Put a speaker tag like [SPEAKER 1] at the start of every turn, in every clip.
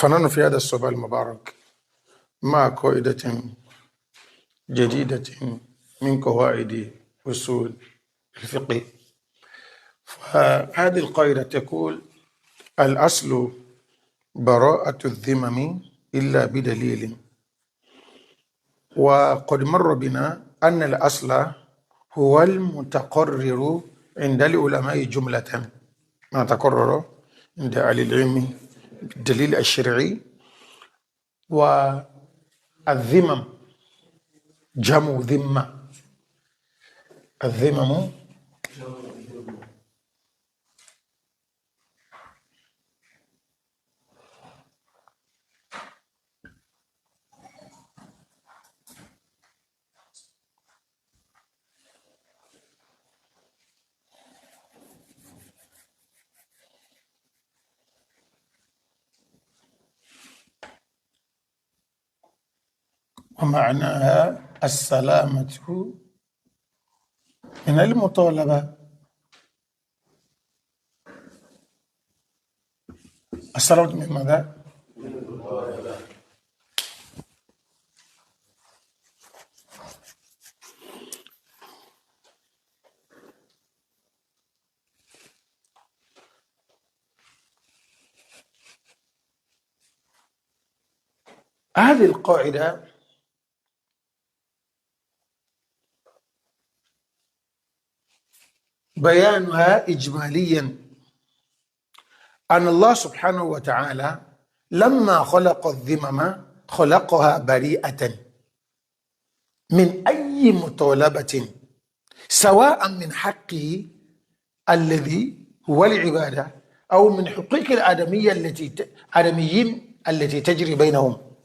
[SPEAKER 1] فنحن في هذا الصباح المبارك مع قاعدة جديدة من قواعد أصول الفقه. فهذه القاعدة تقول: الأصل براءة الذمم إلا بدليل. وقد مر بنا أن الأصل هو المتقرر عند العلماء جملة، ما تقرر عند أهل العلم بالدليل الشرعي. والذمم جمع ذمة، الذمم ومعناها السلامة من المطالبة. السلامة من ماذا؟ هذه القاعدة بيانها إجماليا أن الله سبحانه وتعالى لما خلق الذمم خلقها بريئة من أي مطالبة، سواء من حقه الذي هو العبادة أو من حقوق الآدمية التي آدميين التي تجري بينهم.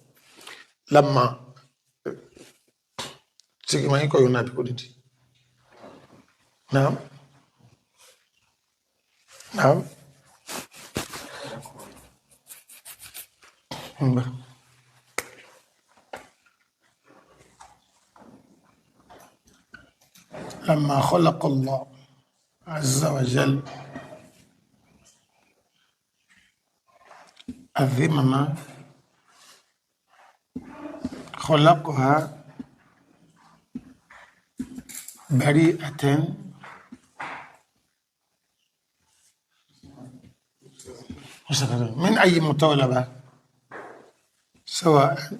[SPEAKER 1] لما نعم نعم لما خلق الله عز وجل الذمم خلقها بريئة من أي مطالبة، سواء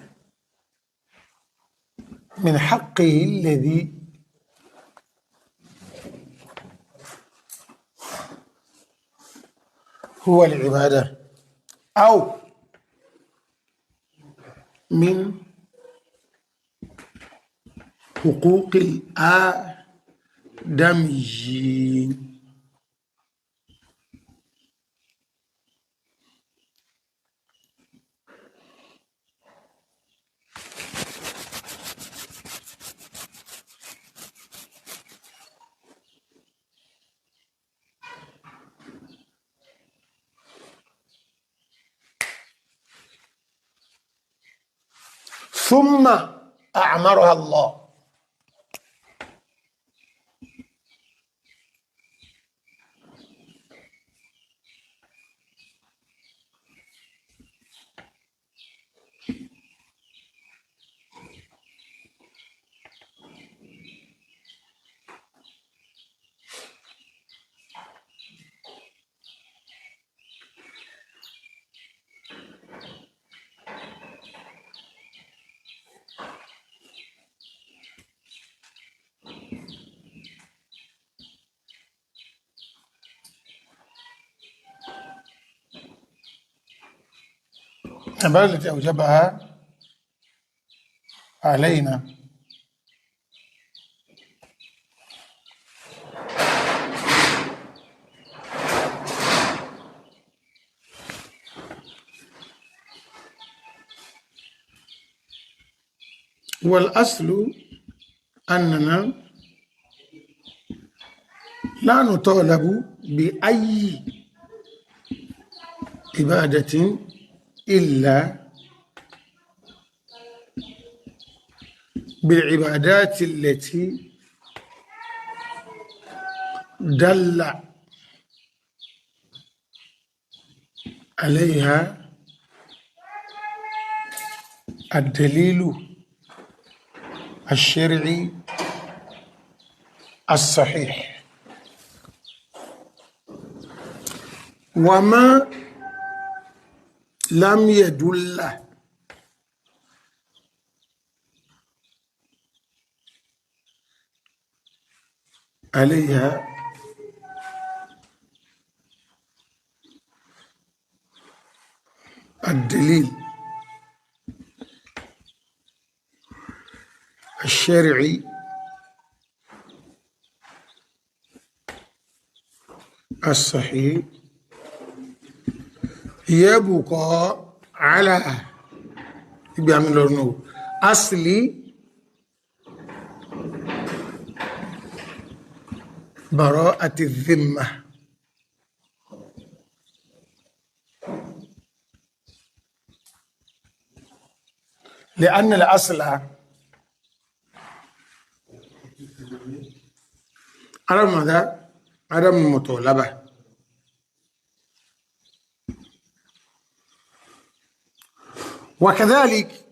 [SPEAKER 1] من حقه الذي هو العبادة أو من حقوق الآدميين. ثم أعمرها الله. التي أوجبها علينا. والأصل أننا لا نطالب بأي عبادة إلا بالعبادات التي دل عليها الدليل الشرعي الصحيح وما لم يدل عليها الدليل الشرعي الصحيح يبقى على أصل براءة الذمة. لأن الأصل عدم ماذا؟ عدم المطالبة. وكذلك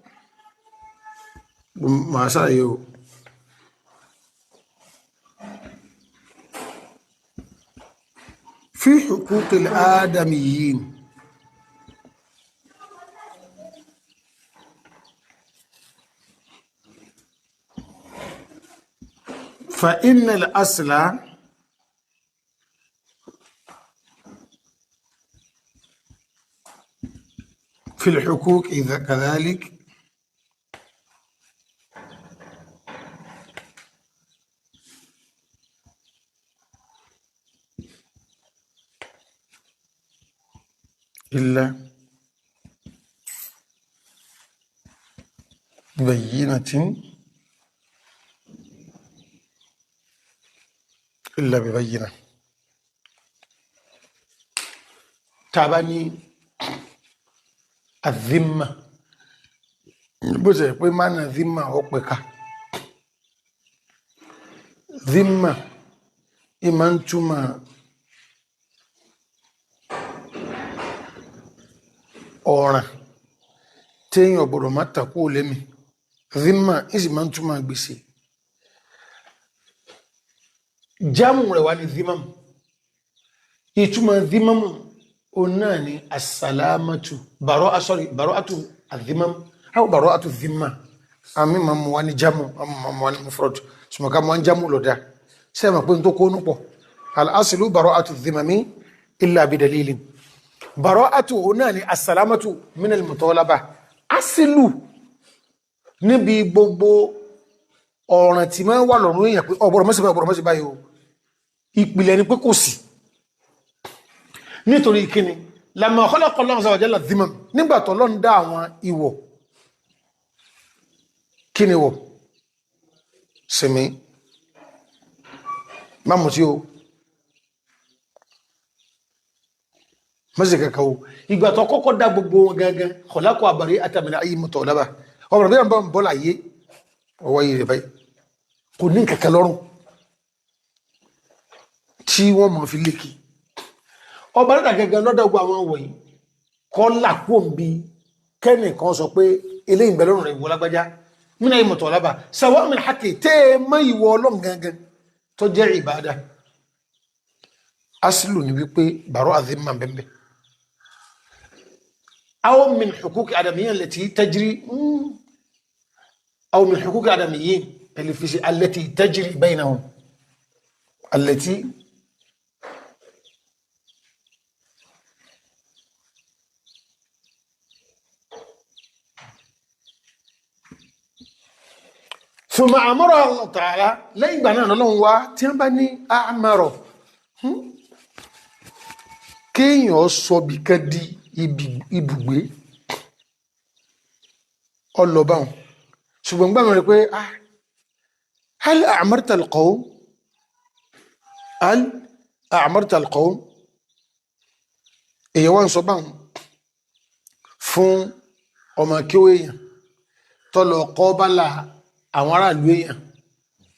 [SPEAKER 1] ما سأيو في حقوق الآدميين فإن الأصل في الحقوق إذا كذلك إلا ببينة إلا ببينة. تابني الذمة bó ṣe pé mánà dhimma ó pẹ̀ka dhimma ìmá ń túmọ̀ ọ̀ràn téèyàn gbọ́dọ̀ má takú lémi dhimma ìsì máa ń túmọ̀ gbèsè jámù rẹ̀ wá ní dhimam ìtumọ̀ dhimamu òun náà ni asalamatu bàrọ́ àdhimam aw bara'atu dhimma àmì máa mú wa ní jámù àmì máa mú wa ní mufrad sùmọ̀ká mú wa ní jámù lọ́dà ṣé ẹ mọ̀ pé n tó kó nù pọ̀ al-aslu bara'atu dhimami illa bidalilin bara'atu òun náà ni asalamatu minal mutalaba asilu níbi gbogbo ọ̀ràn tí máa wà lọ́rùn èèyàn pé ọ̀gbọ̀rọ̀ mọ́sí báyìí ọ̀gbọ̀rọ̀ mọ́sí báyìí o ìpìlẹ̀ ni pé kò sí nítorí kíni lamma khalaqa Allahu azza wa jalla dhimam nígbà tó Ọlọ́run dá àwọn ìwọ̀ kí ni wọ̀ sinmi má mú sí o mọ́sí kankan o ìgbà tó kọ́kọ́ dá gbogbo wọn gangan khalaqa àbàrí àtàmìlà ayé mọ́tò ọ̀lábà ọmọ rẹ̀ bí wọ́n bọ́ láyé ọwọ́ yìí rẹ̀ báyìí kò ní kankan lọ́rùn tí wọ́n mọ̀ fi lékì ọba lọ́dà gangan lọ́dà gbogbo àwọn wọ̀nyí kọ́ làkó ń bi kẹ́nìkan sọ pé eléyìí ń bẹ lọ́rùn rẹ̀ ìwọ lágbájá mina yi mutọlaba sawa min haki tẹ ma ìwọ Ọlọ́run gangan tó jẹ́ ìbáadà asilu ni wípé bàrọ azimma bẹ́ẹ̀ aw min huquqi adamiyyin allati tajri aw min huquqi adamiyyin ẹlẹfisi allati tajri baynahum allati ثم أمرها الله تعالى lẹ́yìn ìgbà náà lọ́lọ́run wá tí wọ́n bá ní àmàrọ̀ kéèyàn sọ bìkan di ibùgbé ọlọ́bàun ṣùgbọ́n gbàmọ̀ rẹ̀ pé hal a'marta al-qawm hal a'marta al-qawm èèyàn wá ń sọ báwọn fún ọmọ kí ó èèyàn tọ́lọ kọ́ bá là àwọn aráàlú èèyàn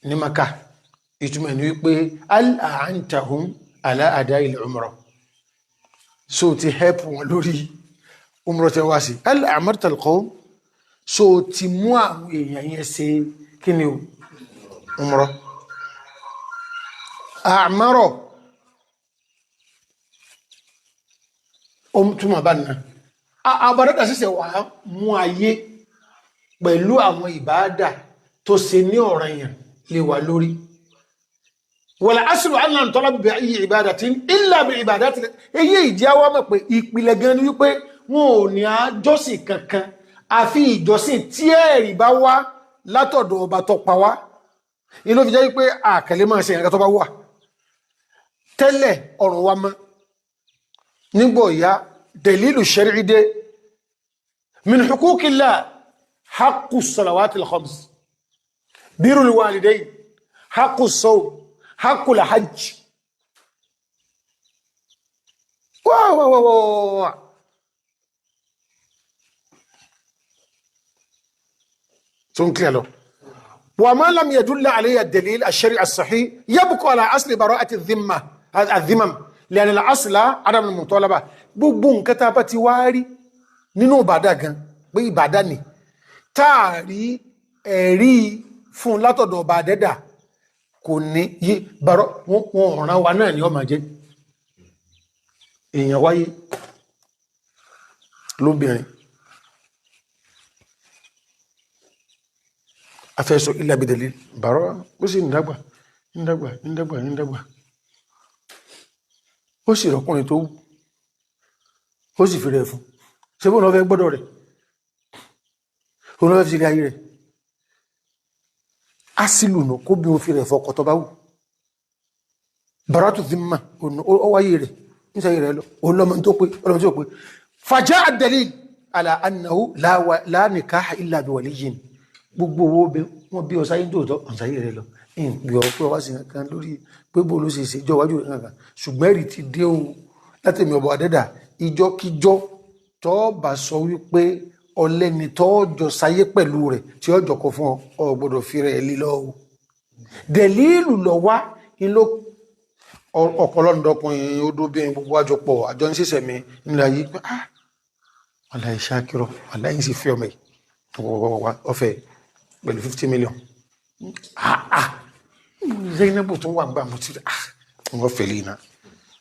[SPEAKER 1] ní Maka ìtumọ̀ ní wípé al-a'antahum ala ada'il umrah so ti help wọn lórí umrah tẹ wá sí al-a'marta al-qawm So ti mú àwọn èèyàn yẹn ṣe kí ni o umrah àmọ́rọ̀ ó túnmọ̀ bá nà àbádọ́dà sísẹ̀ wà mú ayé pẹ̀lú àwọn ìbáadà tó ṣe ní ọ̀ranyàn lè wà lórí. Wala aslu an tọ́lá bí i ìbádàtí illa bí ìbádàtí. Èyí ìdí àwọn mọ̀ pé ìpìlẹ̀ gan ni wípé wọn ò ní àjọsìn kankan àfi ìjọsìn tí ẹ̀rí bá wá látọ̀dọ̀ ọba tó pa wá. Inú fi jẹ́ wípé àkẹlẹ́ máa ṣe ìrìnàkà tó bá wà tẹ́lẹ̀ ọ̀rùn wa mọ́ nígbò ìyá dalilu shar'i dé min huquqillah haqqu salawatil khams birrul walidayn haqqu sawm haqqul hajj wáwáwáwá tó ń kílẹ̀ lọ. وما لم يدل عليه الدليل الشرعي الصحيح يبقى على أصل براءة الذمة الذمم لأن الأصل عدم المطالبة. Gbogbo nǹkan tá a bá ti wá rí nínú ìbàdà gan pé ìbàdà ni tá a rí ẹ̀rí fún látọ̀dọ̀ ọba àdẹ́dà kò ní yí bàrọ̀ wọn ọ̀ràn wa náà ni ó máa jẹ́. Èèyàn wáyé lóbìnrin afẹ́sọ ilẹ̀ abidẹ̀lẹ̀ bàrọ̀ ó sì ń dàgbà ń dàgbà ń dàgbà ń dàgbà ó sì rọkùnrin tó wù ó sì fi rẹ̀ fún ṣe bó lọ fẹ́ gbọ́dọ̀ rẹ̀ òun lọ fẹ́ fi sílé ayé rẹ̀ asìlù nù kó bí o fi rẹ̀ fọkọ̀ tó bá wù bàrọ̀ tó fi mà ó wáyé rẹ̀ nísàyè rẹ̀ lọ òun lọ́mọ tó pé ọlọ́mọ tó pé fàjá ad-dalil ala annahu la nikaha illa bi waliyyin. Gbogbo owó wọn bí ọsáyé tó tọ́ ọ̀sáyé rẹ lọ ìpè ọ̀pẹ́ wá sí nǹkan lórí pé bó ló ṣe ṣe ìjọ iwájú rẹ nǹkan ṣùgbọ́n èrì ti dé o látẹ̀mí ọ̀bọ̀ àdẹ́dà ìjọkíjọ́ tó bá sọ wípé ọlẹ́ni tó jọ sáyé pẹ̀lú rẹ̀ tí ó jọkọ fún ọ ọ gbọ́dọ̀ fi rẹ̀ lílọ o. Dẹ̀lílù lọ wá ní ló ọ̀pọ̀lọ́ndọkùnrin ó dóbìnrin gbogbo àjọpọ̀ àjọ ń ṣẹ̀ṣẹ̀ mi nílẹ̀ ayé pé ah wàláhì ṣáàkìrọ̀ wàláhì sì fi ọmọ yìí ọ̀fẹ́ pẹ̀lú 50 million. Ah Zainabu tó wà gbà mo ti rí ah wọ́n fẹ́ lè na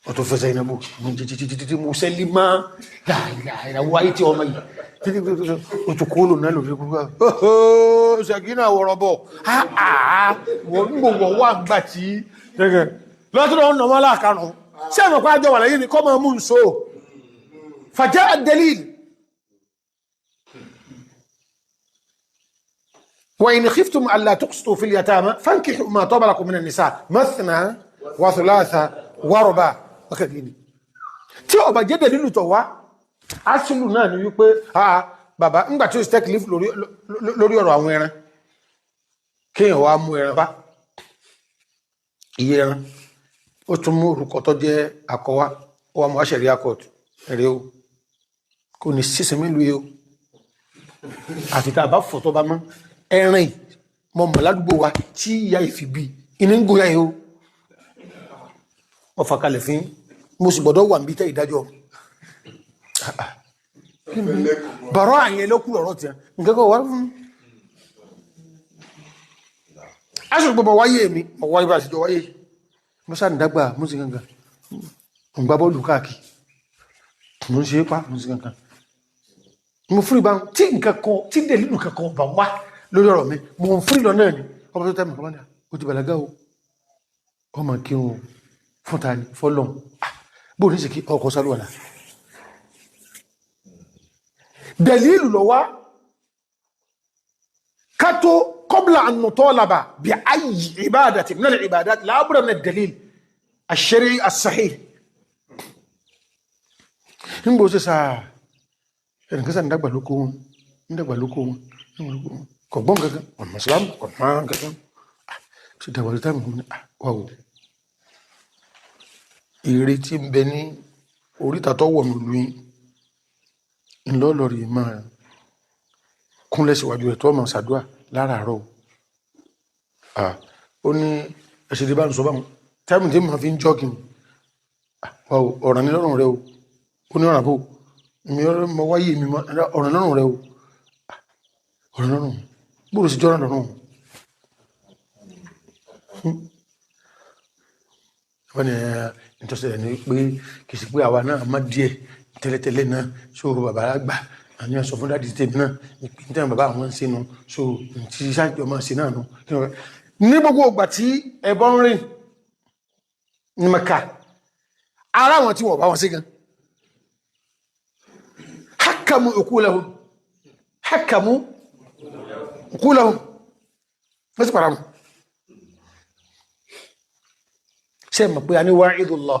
[SPEAKER 1] wọ́n tó fẹ́ Zainabu mo jẹjẹjẹjẹjẹ mo sẹ́lí mọ́ láìláìlá wáyé tí ọmọ yìí o tó kó lò náà lórí gbogbo ọ̀hún ṣàkínà wọ̀rọ̀ bọ̀ ah ah wọ́n ń gbogbo wà gbà tí lọ́tún náà nà wọ́n láàkánù ṣé àmọ̀ pé àjọ wà lẹ́yìn ni kọ́ máa mú un so fàjẹ́ ad-dalil. وإن خفتم ألا تقسطوا في اليتامى فانكحوا ما طاب لكم من النساء مثنى وثلاث ورباع. Tí ó bá jẹ́ dẹ̀lílù tó wá asìlù náà ni wípé bàbá ńgbà tí ó tẹ́kìlífù lórí ọ̀rọ̀ àwọn ẹran kéèyàn wá mú ẹran bá iye ẹran ó tún mú orúkọ tó jẹ́ àkọwá ó wà mú àṣẹrí akọ̀tù ẹ̀rẹ́ o kò ní sísè mélòó yìí o àti tá a bá fọ̀ tó bá mọ́ ẹ̀rìn mọ̀ mọ̀ ládùúgbò wa tí ìyá ìfì bí iní ń gòyà yìí o wọ́n fàkalẹ̀ fún mo sì gbọ́dọ̀ wà níbi tẹ́ ìdájọ́ bàrọ̀ àyẹn ló kú ọ̀rọ̀ tiẹ̀ nǹkan kan wà fún aṣọ gbogbo wáyé mi mọ̀ wáyé bá àṣìjọ wáyé mo sáà ń dàgbà mo sì gangan mo gbá bọ́ọ̀lù káàkiri mo ń ṣe é pa mo sì gangan mo fúri bá tí nǹkan kan tí dèlínù kankan bá wá lórí ọ̀rọ̀ mi mo ń fúri lọ náà ni ọba tó tẹ́ mi kọ́ ní o ti bàlágà o ọmọ kírun fún ta ni fọlọ́n bó ní sì kí ọkọ̀ sálúwàlà dẹ̀lílù lọ wá kátó kọ́bùlà ànùtọ́làbà bí ayyi ìbádàtì min al-ìbádàtì la budda min ad-dalil ash-shar'i as-sahih. Nígbò ó sì sáà ẹnìkan sáà ń dàgbà lóko wọn ń dàgbà lóko wọn kò gbọ́n kankan ọ̀nà ìsìlámù kò máa kankan ṣe dàgbà lóko táìmù ní wà wò èrè tí ń bẹ ní oríta tó wọ̀ nílùú yín ńlọ́lọ́rì máa kúnlẹ̀ síwájú rẹ̀ tó máa ṣàdúrà láràárọ̀ ó ní ẹ̀ṣẹ̀ tí bá ń sọ báwọn táìmù tí màá fi ń jọ́gìn wà wò ọ̀ràn ní lọ́rùn rẹ o ó ní ọ̀ràn bò mi ọ̀rọ̀ mọ wáyé mi ọ̀ràn lọ́rùn rẹ o. Ọ̀rọ̀ lọ́rùn bóòrò sí jọ́rọ̀ lọ́rùn. Wọ́n ní ìtọ́sẹ̀lẹ̀ ní pé kìí sí pé àwa náà má díẹ̀ tẹ́lẹ̀tẹ́lẹ̀ náà, so bàbá àgbà àní sọ fún dáàdì tèmi náà ìpín tẹ́lẹ̀ bàbá àwọn ń ṣe nu, so tí sáàjọ máa ṣe náà nu. Ní gbogbo ìgbà tí ẹbọ ń rìn ní Mẹ́kà, ara àwọn tí wọ́n bá wọn sí gan hakamu ukulahum, hakamu ukulahum, wọ́n sì para wọn. Ṣe mọ̀ pé a ní wa'idullah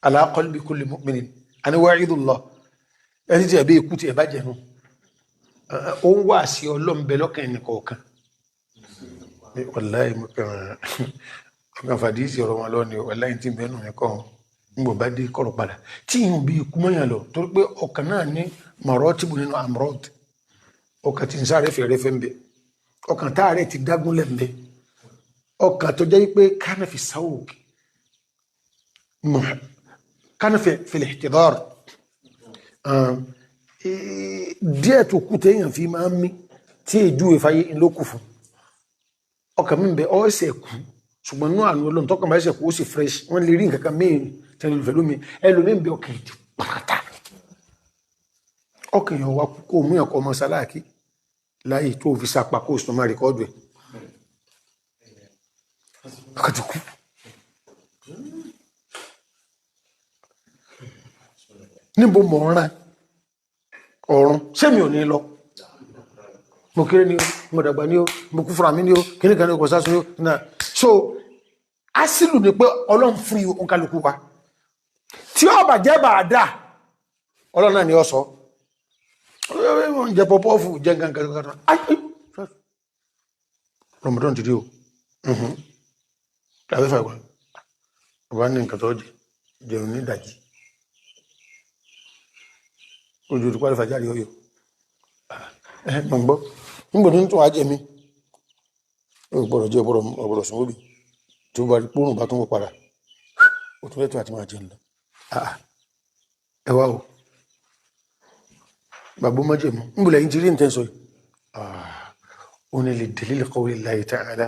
[SPEAKER 1] ala qalbi kulli mu'minin, a ní wa'idullah, ẹni tí ẹ̀bí ikú tí ẹ̀bá jẹ̀nu, ó ń wà sí ọlọ́m̀bẹ lọ́kàn ẹni kọ̀ọ̀kan. Wàláhì ọkàn fàdísì ọ̀rọ̀ wọn lọ́ni, wàláhì tí bẹ́ẹ̀ nù mí kọ́ ń bọ̀ bá dé kọ̀rọ̀ padà tí ìyún bí ikú mọ́yàn lọ, torí pé ọkàn náà ní maratibu nínú amrad, ọkàn tí ń sáré fẹ̀rẹ̀fẹ̀ ń bẹ, ọkàn táàrẹ̀ ti dágúnlẹ̀ ń bẹ, ọkàn tó jẹ́ pé kánà fi sáwòkì kánà fi al-ihtidar, díẹ̀ tó kú téèyàn fi máa ń mí tí èjú ìfàyè ló kù fún ọkàn mi bẹ ọ́sẹ̀ kú. Ṣùgbọ́n inú àánú Ọlọ́run tọkàn bá ṣẹ̀ kú ó sì fresh, wọ́n lè rí nǹkan kan míì tẹ́lẹ̀ olùfẹ́ lómi ẹlòmíì bẹ ọkàn ìdí pàtà ọkàn yẹn wá kó mú ẹ̀kọ́ ọmọ sáláàkì láyé tó fi sapá kó sùn máa rìkọ́dù ẹ̀ ọkàn ti kú. Níbo mọ̀ ń rán ọ̀run sẹ́mi ò ní lọ, mo kéré ni o, mo dàgbà ni o, mo kú fúnra mi ni o, kíní kan ní ọkọ̀ sásùn ni o náà. So asílù ni pé Ọlọ́run fún yìí òǹkàlùkù wa tí ó bàjẹ́ bà á dà, Ọlọ́run náà ni ó sọ jẹ pọpọ́ọ̀fù jẹ nǹkan kan kan. Ramadan ti dé o, tàbí fàgbà ọba ní nǹkan tó jẹ jẹun ní ìdajì ojú òdùkú àlùfáàjáde ọyọ mọ̀ gbọ́ nígbà tó ń tún ajẹ́ mi ó gbọ́dọ̀ jẹ́ ọ̀gbọ̀dọ̀ sùn óbì tí ó bá rí pòrùn bá tún wọ́ padà ó tún lẹ́tọ̀ àti máa jẹun lọ. Ẹ wá o bàbá májèmú ń bùlẹ̀ yín ti rí nǹkan sọ yìí. Ó ní lè dalil qawli Allahi ta'ala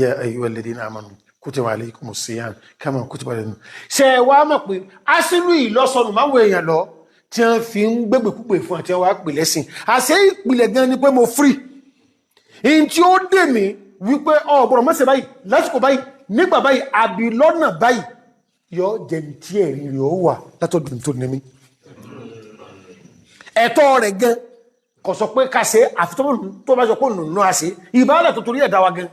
[SPEAKER 1] ya ayyuhal ladhina amanu kutiba alaykumus siyam kama kutiba alal. Ṣé ẹ wá mọ̀ pé aṣílù ìlọsọnù máa ń wọ èèyàn lọ tí wọ́n fi ń gbégbèkúgbè fún àti wọ́n á pè lẹ́sìn? Àṣẹ ìpìlẹ̀ gan ni pé mo free in tí ó dè mí wípé ọ̀gbọ̀rọ̀ mọ́sẹ̀ báyìí lásìkò báyìí nígbà báyìí àbí lọ́nà báyìí yọ jẹ́ tí ẹ̀rí rẹ̀ ó wà látọ̀dún tó ní mí. Ẹ̀tọ́ rẹ̀ gan kò sọ pé ká ṣe àfi tó bá sọ pé òun náà ṣe ìbáraẹ̀ tó torí ẹ̀dá wa gan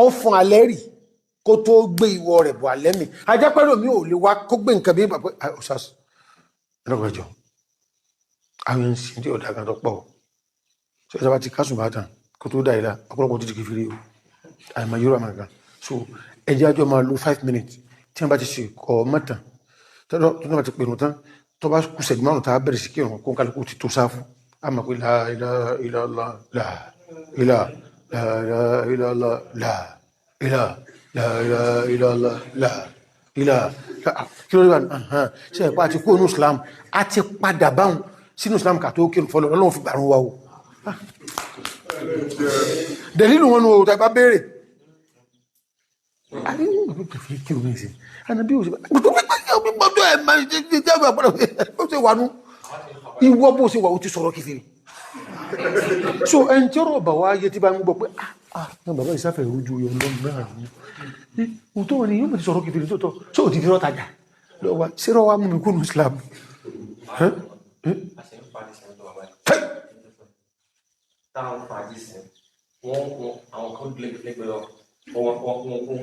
[SPEAKER 1] ọ fún alẹ́ rì kó tó gbé ìwọ rẹ̀ bọ̀ alẹ́ mi ajápẹ́rẹ́ mi ò lè wá kó gbé nǹkan bí bàbá ọ̀sás ẹlọ́gbẹ̀jọ àwọn ẹ̀sìn tí ọ̀dà kan tó pọ̀ ṣe ìjọba ti kásùn bá tàn kó tó dà ìlà ọ̀pọ̀lọpọ̀ tó ti kẹfìrí o àìmọ̀ yóò àmà kan. So ẹjẹ́ àjọ máa lo 5 minutes tí wọ́n bá ti ṣe kọ́ mọ́tàn tó bá ti pèrò tán tó bá kù ṣẹ́jú márùn-ún tá a bẹ̀rẹ̀ sí kírun kó kálukú ti tó sáfù a mọ̀ pé la ilaha illallah la ilaha la ilaha illallah la ilaha la ilaha illallah la ilaha kí ló rí wa ṣe ẹ̀pá àti kó inú Islam a ti padà báhùn sínú Islam kà tó kírun fọlọ́ Ọlọ́run fi gbàrún wa o. Dẹ̀lílù wọn ni o tàbí béèrè ìwọ bó ṣe wà ó ti sọ̀rọ̀ kìfìrí. So ẹni tí ọ̀rọ̀ bà wá yé tí bá ń gbọ́ pé ah náà bàbá ìsáfẹ̀ ojú yọ lọ́nà náà ní òótọ́ wọn ni yóò mọ̀ ti sọ̀rọ̀ kìfìrí tó tọ́ so ò ti fi rọ́tajà lọ́wọ́ sírọ́ wa mú mi kúnnù Islam.
[SPEAKER 2] Táwọn fàájì sìn wọn àwọn kan lẹ́gbẹ̀ẹ́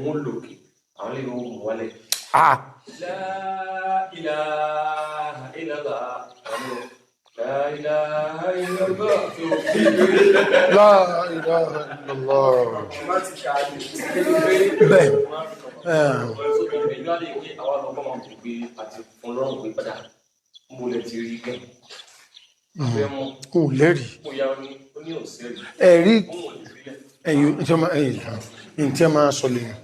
[SPEAKER 2] wọn lòkè àwọn lè wọ́n mú wálẹ̀. La ilaha illallah. La ilaha illallah.
[SPEAKER 1] La ilaha illallah. Bẹ́ẹ̀. Kò lẹ́rìí. Ẹ̀rí ẹ̀yìn tí a máa sọ lẹ́yìn.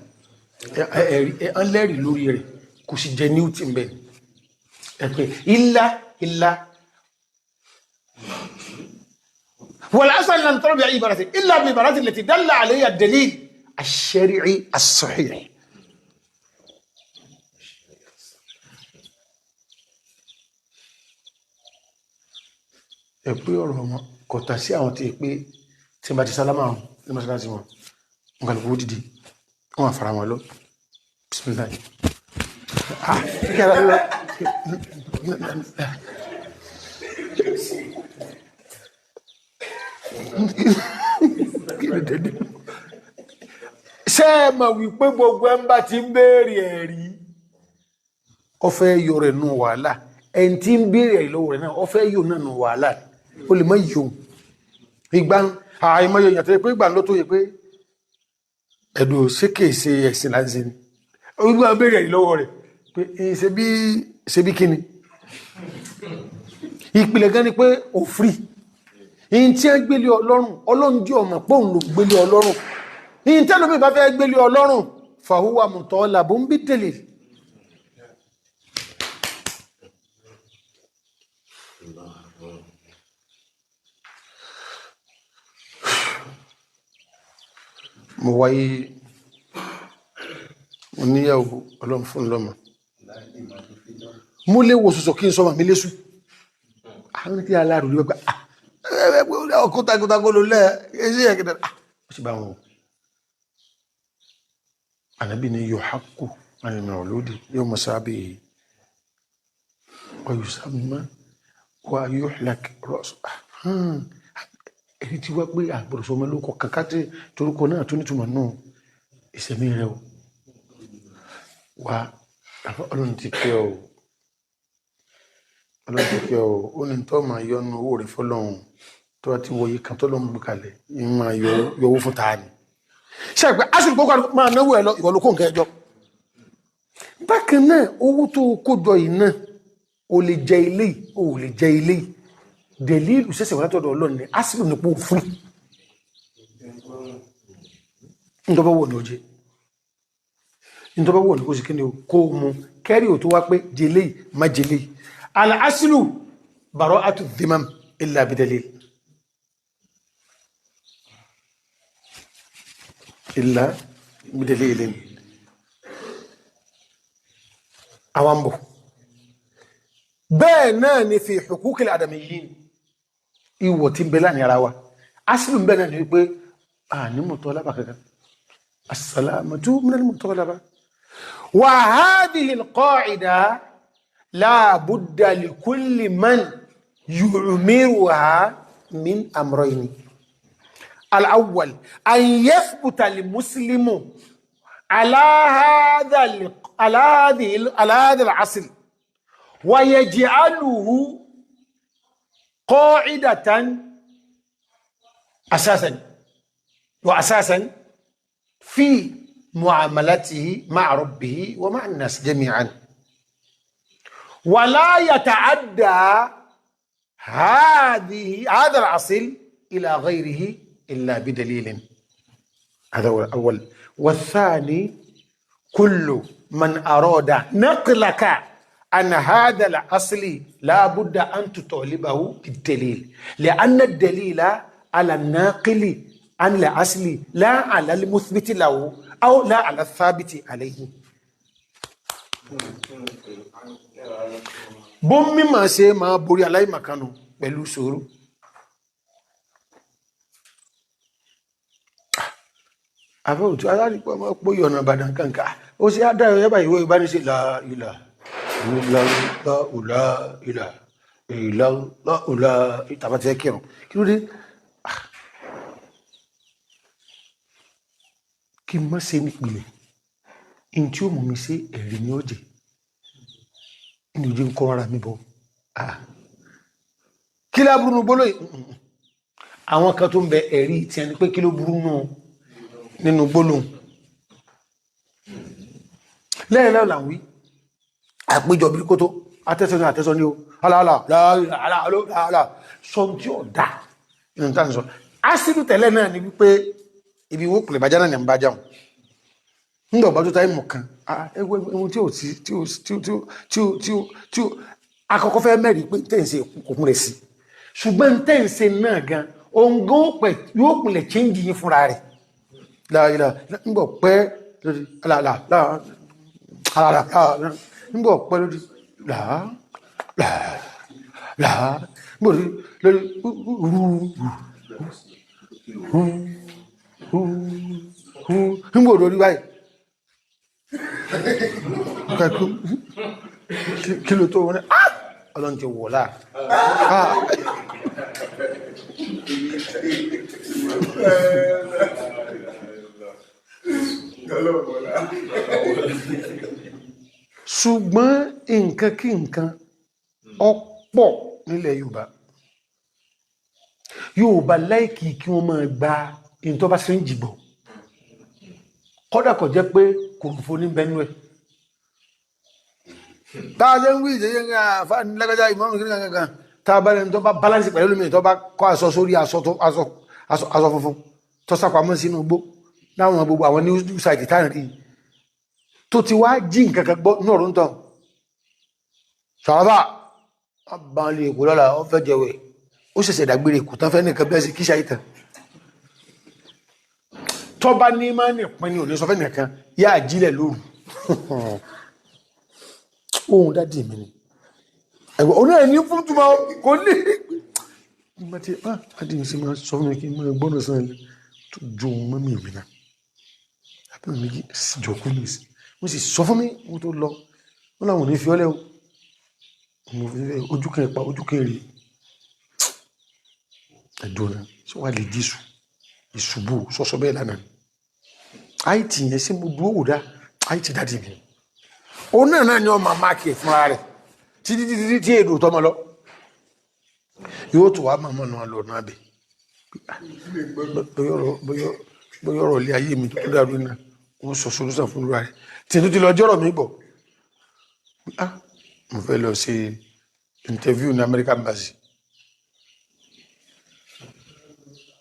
[SPEAKER 1] Ẹ̀rí lẹ́rìí lórí rẹ̀ kò sì jẹ ní òtí mbẹ̀. Ẹ̀pẹ̀ ilá ilá. Wal-aslu an la nutaliba bi ayyi ibaratin illa bi ibaratin allati dalla alayha ad-dalil ash-shar'i as-sahih. Ẹ pé ọ̀rọ̀ wọn kọ̀tà sí àwọn tí pé tí bá ti sálámà àrùn ní mọ́sálásí wọn wọn kàlùkù dìde wọn àfàrà wọn lọ bismillah. Ṣé ẹ mọ̀ wípé gbogbo ẹ̀ ń bá ti ń béèrè ẹ̀rí ó fẹ́ yọ rẹ̀ nù wàhálà, ẹni tí ń béèrè ẹ̀rí lọ́wọ́ rẹ̀ náà ó fẹ́ yọ náà nù wàhálà, ó lè má yọ ìgbà àìmọye èèyàn tó yẹ pé ìgbà ló tó yẹ pé ẹ̀dùn ṣékèṣe ẹ̀sìn láti ṣe ni ó gbà béèrè ẹ̀rí lọ́wọ́ rẹ̀ pé ṣe bí kíni. Ìpìlẹ̀ gan ni pé ò frí ìyìn tí ẹ gbélé ọlọ́run, ọlọ́run dí ọmọ pé òun ló gbélé ọlọ́run. Ìyìn tí ẹlòmíì bá fẹ́ gbélé ọlọ́run fàhùwà mùtọ́ làbó ń bí tẹ̀lé. Mo wáyé mo níyàwó ọlọ́run fún lọ́mọ, mo lè wo sọ̀sọ̀ kí n sọmọ mi lésù. Àwọn tí aláàrù ló gbà ọkọ̀ takuntakun ló lẹ́ ẹ̀ṣẹ́ ẹ̀kẹ́dẹ̀ ó sì bá wọn. Ànábì ni yóò hákù àrìnà lódì yóò mọ̀ sábẹ́ ọ̀yùsàmá wà yóò lak rọ́ọ̀sù. Ẹni tí wá pé àgbọ̀dọ̀ sọmọ lóko kankan tí torúkọ náà tó nítumọ̀ náà ìsẹ̀mí rẹ o wà ọlọ́run ti kẹ́ ọ, ọlọ́run ti kẹ́ ọ. Ó ní tó máa yọnu owó rẹ fọlọ́run tó bá ti wọ̀nyí kan tó lọ́n gbé kalẹ̀ ń máa yọ owó fún ta ni. Ṣé àgbẹ̀ aṣọ ìgbókò máa náwó ẹ lọ ìwọ ló kó nǹkan ẹjọ́. Bákan náà owó tó kó jọ yìí náà o lè jẹ ilé yìí o ò lè jẹ ilé yìí. Dẹ̀lílù sẹ́sẹ̀ wọ́n látọ̀dọ̀ ọlọ́run ni asìlù nípò fún ntọ́bọ̀ wọ̀ ní oje ntọ́bọ̀ wọ̀ ní kó sì kí ni kó mú kẹ́rì ò tó wá pé jẹlé má jẹlé. Al-aslu bara'atu dhimam illa bidalil illa bidalilin. Àwọn bọ̀ bẹ́ẹ̀ náà ni fi huquqil adamiyyin ìwọ̀ tí ń bẹ láàrin ara wa asìlù ń bẹ náà ni wípé a ní mutalaba kankan assalamatu minal mutalaba wa hadhihi alqa'ida la budda li kulli man yu'miruha min amrayni al-awwal an yathbuta al-muslimu ala hadha al-asl wa yaj'aluhu قاعدة أساسا وأساسا في معاملته مع ربه ومع الناس جميعا، ولا يتعدى هذا الأصل إلى غيره إلا بدليل. هذا هو الأول. والثاني كل من أراد نقلك عن هذا الأصل لا بد أن تطالبه بالدليل، لأن الدليل على الناقل عن الأصل لا على المثبت له أو لا على الثابت عليه. Bó mímọ̀ ṣe máa borí aláìmọ̀kanu pẹ̀lú sùúrù. Àfẹ́ òtún aláàrípọ̀ ọmọ pọ̀ yọ̀nà Ìbàdàn kankan ó sì á dáyọ̀ yẹ́bà ìwé ìbánisí la ìlà ìlà ìlà ìlà ìlà ìlà ìtàbátí ẹ kírun kí ló dé kí n má ṣe nípìnlẹ̀ in tí ó mú mi ṣe ẹ̀rí ní ọ̀jẹ̀ ní ojú ń kọ́ ara mi bọ̀ kí láburú nu gbólóyè. Àwọn kan tó ń bẹ ẹ̀rí tí ẹni pé kí ló burú nù nínú gbólóhùn lẹ́yìn náà là ń wí àpéjọ bí kó tó atẹ́sọ́ ní àtẹ́sọ́ ní o aláàlá aláàlá sọ tí ó dá nínú tá à ń sọ ásìlù tẹ́lẹ̀ náà ni wípé ibi ìwó pèlè bàjá náà ní bá jáun nígbà ọba tó táyé mọ̀ kan ẹwọ́n tí ó tí ó tí ó tí ó tí ó tí ó akọ́kọ́ fẹ́ mẹ́rin pé tẹ̀sí òkun rẹ̀ sí, ṣùgbọ́n tẹ̀sí náà gan Òǹgán pẹ̀ yóò pìlẹ̀ chíńjì yín fúnra rẹ̀. Láàrínlá ńgbọ̀ pẹ́ lórí láàrínlá ńgbọ̀ pẹ́ lórí láà láà láà ńgbọ̀ lórí rú rú rú ńgbọ̀ lórí báyìí. Kí ló tó wọn ní ọlọ́run ti wọ̀ láà. Ṣùgbọ́n nǹkan kí nǹkan ọ̀pọ̀ nílẹ̀ Yorùbá. Yorùbá láìkì kí wọ́n máa gba ìntọ́ bá sí ń jìgbọ̀. Kódà kò jẹ́ pé kòròfo ní bẹ́nu ẹ̀. Táa jẹ́ ń wí ìjẹ́jẹ́ ń àfá ní lágbàjá ìmọ̀rún kí ní kankan táa bá rẹ̀ tó bá balance pẹ̀lú mi tó bá kọ́ aṣọ sórí aṣọ funfun tó sápamọ́ sínú igbó láwọn gbogbo àwọn news site tá rí tó ti wá jí nǹkan kan gbọ́ ní ọ̀rọ̀ ń tàn. Sàrábà bá lè kó lọ́la ó fẹ́ jẹ̀wẹ̀ ó ṣẹ̀ṣẹ̀ dágbére kò tán fẹ́ nìkan bẹ́ẹ̀ sí kíṣà ìtàn. Tó bá ní máa ní ìpín ní òní sọ fẹ́ nìkan yá àjílẹ̀ lóru. Ohun dádì mi ni ẹ̀gbọ́n oní ẹ̀ ní fún túnmọ̀ kò ní ìgbà tí bá dádì mi sí máa sọ fún mi kí n máa gbọ́nà sàn ilé tó ju ohun mọ́mí mi náà àbí mi sì jọ kú ní ìsìn wọ́n sì sọ fún mi wọ́n tó lọ wọ́n làwọn ò ní fi ọ́lẹ́ o ojú kan ìpa ojú kan èrè ẹ̀dùn náà ṣé wàá lè jí ìṣubú sọ́sọ́ bẹ́ẹ̀ lánàá àìtì yẹn sí mo dúró wò dá àìtì dádì mi òun náà náà ni ọmọ máàkì ẹ̀ fúnra rẹ̀ títí títí tí èdò tọmọ lọ yóò tó wá mọ̀mọ́ náà lọ náà bẹ̀ bóyá ọ̀rọ̀ ilé ayé mi tó dàrú náà wọ́n sọ solúsàn fún ra rẹ̀ tí tó ti lọ jọ́rọ̀ mi bọ̀ mo fẹ́ lọ ṣe interview ní American Embassy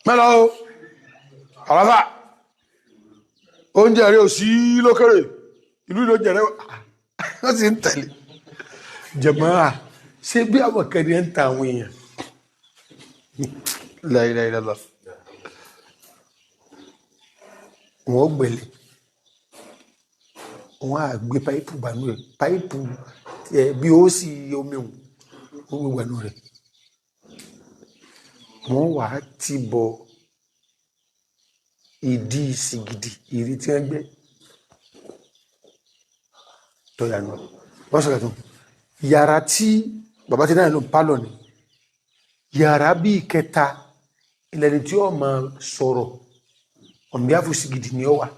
[SPEAKER 1] mẹ́lọ o àràfà oúnjẹ rẹ̀ ò sí lókèrè ìlú ló jẹrẹ wọ́n sì ń tẹ̀lé jẹ̀mọ́ra ṣé bí àwọn kẹrin ẹ̀ ń ta àwọn èèyàn láìláìlá wọ́n gbẹ̀lẹ̀ wọ́n á gbé páìpù gbanú rẹ̀ páìpù bí ó sì omi òun ó gbé gbanú rẹ̀ wọ́n wà á ti bọ ìdí sìgìdì ìrí tí wọ́n gbẹ́ tọ́yànú wọ́n sọ̀rọ̀ tó yàrá tí bàbá tí náà ló ń pálọ̀ ni yàrá bí kẹta ìlẹ́ni tí ó máa sọ̀rọ̀ ọ̀nbíàfù sìgìdì ni ó wà.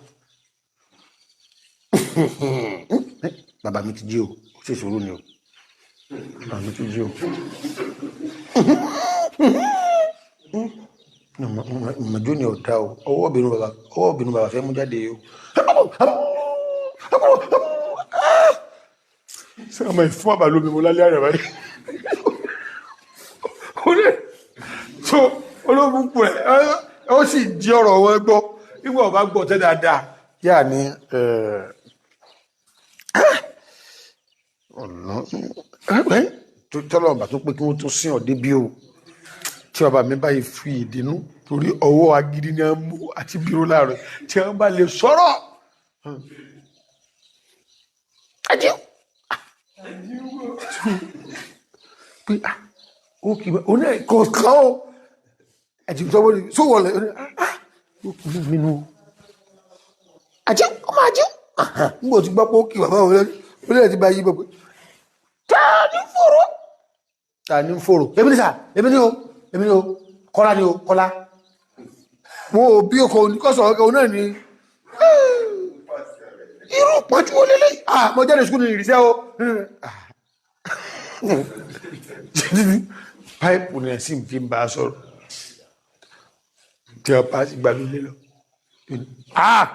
[SPEAKER 1] Bàbá mi ti jí o, ó sì sùúrù ni o, bàbá mi ti jí o. Mọ̀jú ni ọ̀dá o, ọwọ́ obìnrin bàbá fẹ́ mú jáde o. Ṣé ọmọ ìfún àbà lómi mo lálẹ́ àrẹ̀ báyìí? So olóògùn kù rẹ̀ ó sì jí ọ̀rọ̀ wọn gbọ́, nígbà ọba gbọ́ tẹ́ dáadáa. Yáà ní ọ̀nà tọ́lọ̀ ọba tó pé kí wọ́n tún sí ọ̀dẹ́ bí o. Tí bàbá mi báyìí fi ìdínú torí ọwọ́ agídí ni a mú àti bíró láàárọ̀ tí wọ́n bá lè sọ̀rọ̀. Ajíw pé ó kì í ó ní kọ̀ọ̀kan o àti ìjọba ní sówọ́ lẹ̀ ó ní ó kì í nínú ajíw ọmọ ajíw nígbà tí gbọ́ pé ó kì í bàbá òun lẹ́nu ó lẹ́yìn tí bá yí bọ̀ pé ta ni fòrò ta ni fòrò èmi ni sà èmi ni o èmi ni o kọ́lá ni o kọ́lá wọn ò bí ọkọ̀ oníkọ́sọ̀ ọkọ̀ náà ni irú pọ́njú wo lélẹ̀ ah mo jáde sukùl ní ìrìsẹ́ o páìpù ní ẹ̀sìn fi ń bá a sọ̀rọ̀ tí a bá sì gbà lólé lọ ah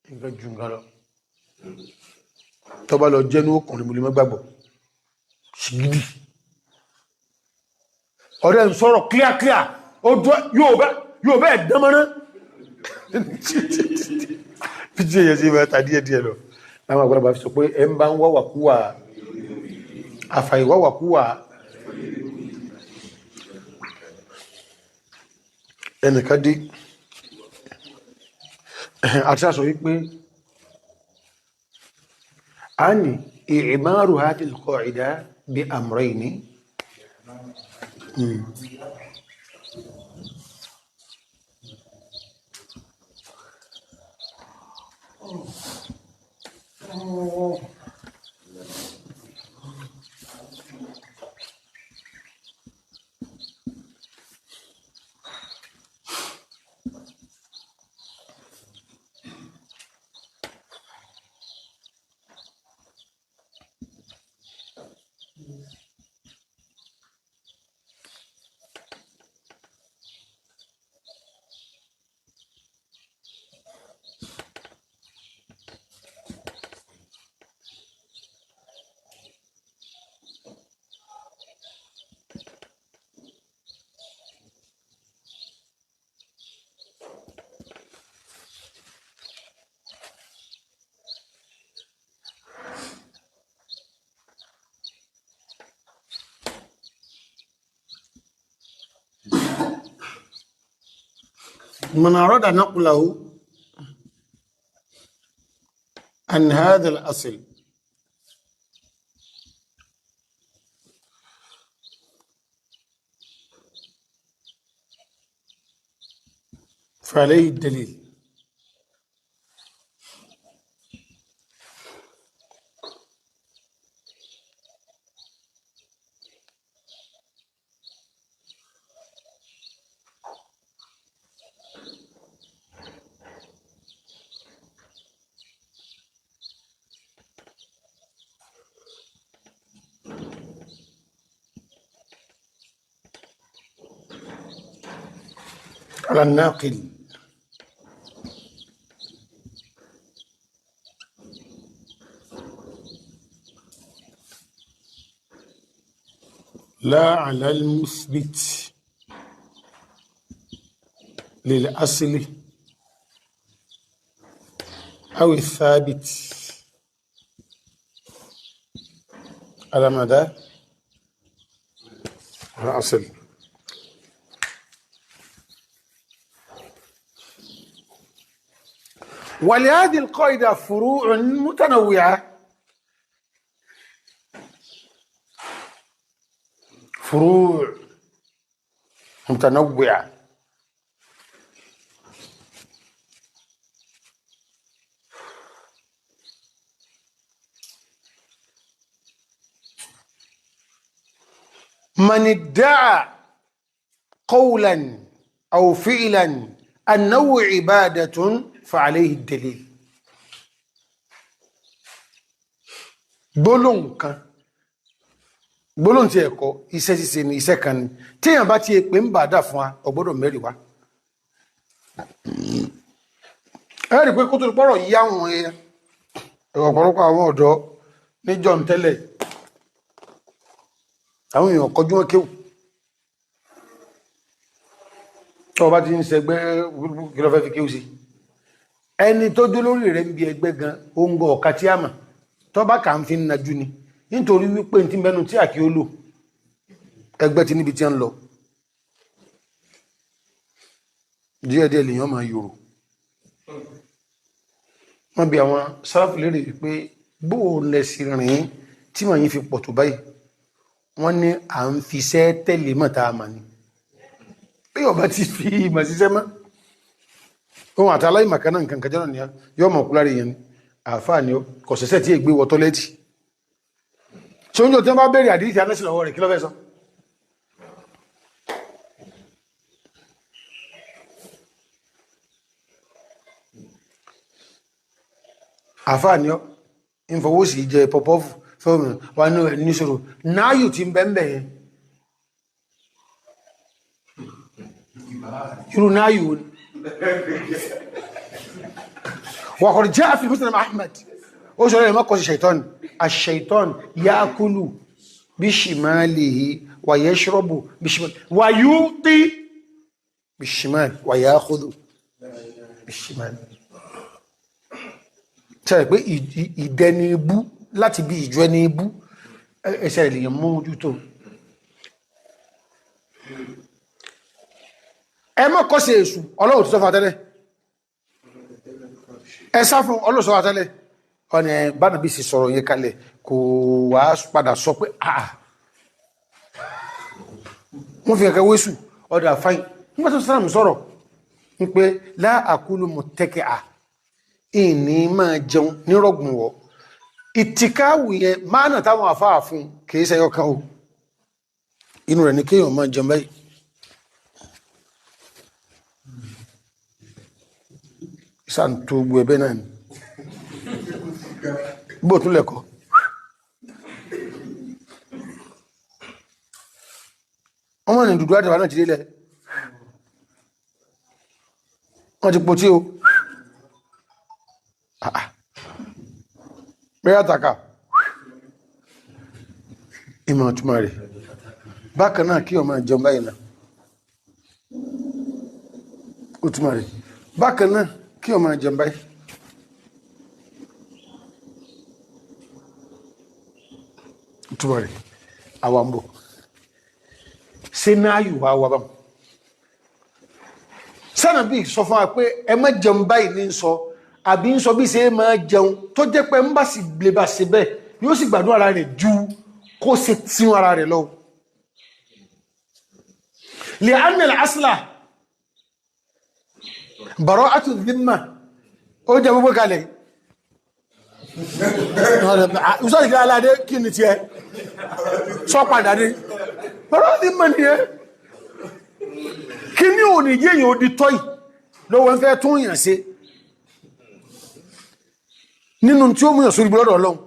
[SPEAKER 1] nǹkan ju nǹkan lọ tọ́ba lọ jẹ́nu ọkùnrin mo lè má gbàgbọ́ ṣìgìdì ọ̀rẹ́ ń sọ̀rọ̀ clear ó dúró yóò bẹ́ẹ̀ dánmọ́ná fíjì èyàn sí mẹ́ta díẹ̀ díẹ̀ lọ láwọn àgbàlagbà fi sọ pé ẹ ń bá ń wáwàkúwà àfàìwáwàkúwà. Ẹnìkan dé àti àṣọ wípé a ní i'maru hadhihi al-qa'ida bi amrayni. من أراد نقله عن هذا الأصل فعليه الدليل. على الناقل. لا على المثبت للأصل أو الثابت على ماذا؟ على الأصل. ولهذه القاعدة فروع متنوعة، فروع متنوعة. من ادعى قولا أو فعلا أنه عبادة فعليه الدليل. Gbólóhùn kan, gbólóhùn tí ẹ̀kọ́ iṣẹ́ ṣíṣe ni iṣẹ́ kan ni tí èèyàn bá ti pè ń bàdà fún wa, ọgbọ́dọ̀ mẹ́rin wá. Ẹ rí i pé kó tó pọ̀rọ̀ yí àwọn ọ̀pọ̀lọpọ̀ àwọn ọ̀dọ́ níjọ́ ń tẹ́lẹ̀, àwọn èèyàn kọjú wọn kéwù. Tó o bá ti ń ṣẹgbẹ́ kí ló fẹ́ fi kéwù sí? Ẹni tó dó lórí rẹ̀ ń bi ẹgbẹ́ gan, ó ń gbọ́ ọ̀ka tí a mà tó bá kà ń fi najú ni, nítorí wípé ní ti bẹnu tí àkí ó lò ẹgbẹ́ ti níbi tí a ń lọ. Díẹ̀díẹ̀ lèèyàn máa yòrò. Wọ́n bi àwọn sáráfù lérè wípé bó o lẹ̀ sí rìn tí màá yín fi pọ̀ tó báyìí. Wọ́n ní à ń fi iṣẹ́ tẹ̀lé mọ̀ tá a mà ní. Bí ọba ti fi ìmọ̀ ṣiṣẹ́ mọ́, ohun àti aláìmọ̀kan náà nǹkan kan jẹ́ náà ni yóò mọ̀ kú lára èèyàn ni. Àáfàá ni kò ṣẹ̀ṣẹ̀ tí ègbé wọ tọ́lẹ́tì. Ṣé oúnjẹ tí wọ́n bá béèrè àdìsí anẹ́sì lọ́wọ́ rẹ̀ kí ló fẹ́ sọ? Àáfàá ni ó ń fọwọ́ sí jẹ pọpọ́fù fẹ́mi wà ní níṣòro náàyò tí ń bẹ́ ń bẹ̀ yẹn. Irú náàyò ni. وقد جاء في مسلم أحمد وشو ما قص الشيطان، الشيطان يأكل بشماله ويشرب بشماله ويعطي بالشمال ويأخذ بالشمال. Ṣe pé ìdẹni ibú láti bí ìjọ ẹni ibú ẹsẹ̀ ènìyàn mú ojú tó. Ẹ má kọ́ sí èṣù, Ọlọ́run ti sọ fún àtẹ́lẹ̀. Ẹ sá fún Ọlọ́run sọ fún àtẹ́lẹ̀. Ọ̀nà bánàbí sì sọ̀rọ̀ yẹn kalẹ̀ kò wá padà sọ pé àà wọ́n fi kẹ̀kẹ́ wéṣù ọ̀dà fáyìn. Nígbà tó sàràm sọ̀rọ̀ ń pé láàkúlù mọ̀tẹ́kẹ̀ à ìní máa jẹun nírọ̀gùn wọ̀. Ìtìkáwù yẹn máa nà táwọn àfáà fún kìí ṣe ẹyọ kan o. Inú rẹ̀ ni kéèyàn máa jẹun báyìí. Ìsàn tó gbogbo ẹbẹ́ náà ni. Bó tún lẹ́kọ̀ọ́. Wọ́n mọ̀ ní dùdú àdàbà náà ti délẹ̀. Wọ́n ti potí o. Bẹ́ẹ̀ àtàkà. Ìmọ̀ túnmọ̀ rẹ̀. Bákan náà kí ọmọ jẹun báyìí náà. Ó túnmọ̀ rẹ̀. Bákan náà kí ọmọ jẹun báyìí. Ó túnmọ̀ rẹ̀. Àwa ń bọ̀. Ṣé náà yù wá wá báwọn? Sánà bí sọ fún wa pé ẹ má jẹun báyìí ní sọ, àbí ń sọ bí ṣe máa jẹun tó jẹ́ pé ń bá sì lè bá ṣe bẹ́ẹ̀ yóò sì gbádùn ara rẹ̀ ju kó ṣe tún ara rẹ̀ lọ. Lè anil asla bara'atu dhimma ó jẹ́ gbogbo kalẹ̀. Ìsọ́sì kí aládé kí ni tiẹ̀ sọ padà ní bara'atu dhimma nìyẹn. Kí ní ò ní yéèyàn ó di tọ́yì lọ́wọ́ ń fẹ́ tún yàn ṣe nínú tí ó múyàn sórí gbọ́dọ̀ Ọlọ́run.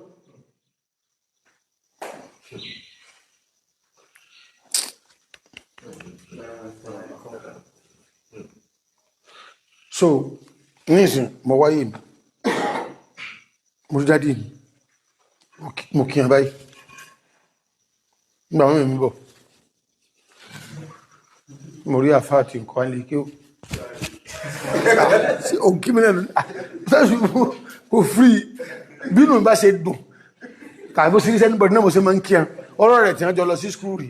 [SPEAKER 1] So nísìn mo wáyé mi, mo rí dádì mi, mo kí wọn báyìí nígbà wọn mi bọ̀, mo rí àfáà tí nǹkan lè kí ó sí òǹkí mi náà kò frí bínú bá ṣe dùn tàbí bó ṣe rí sẹ́nibọ̀dì náà mo ṣe máa ń kí ẹ ọ̀rọ̀ rẹ̀ tí wọ́n jọ lọ sí skúù rí.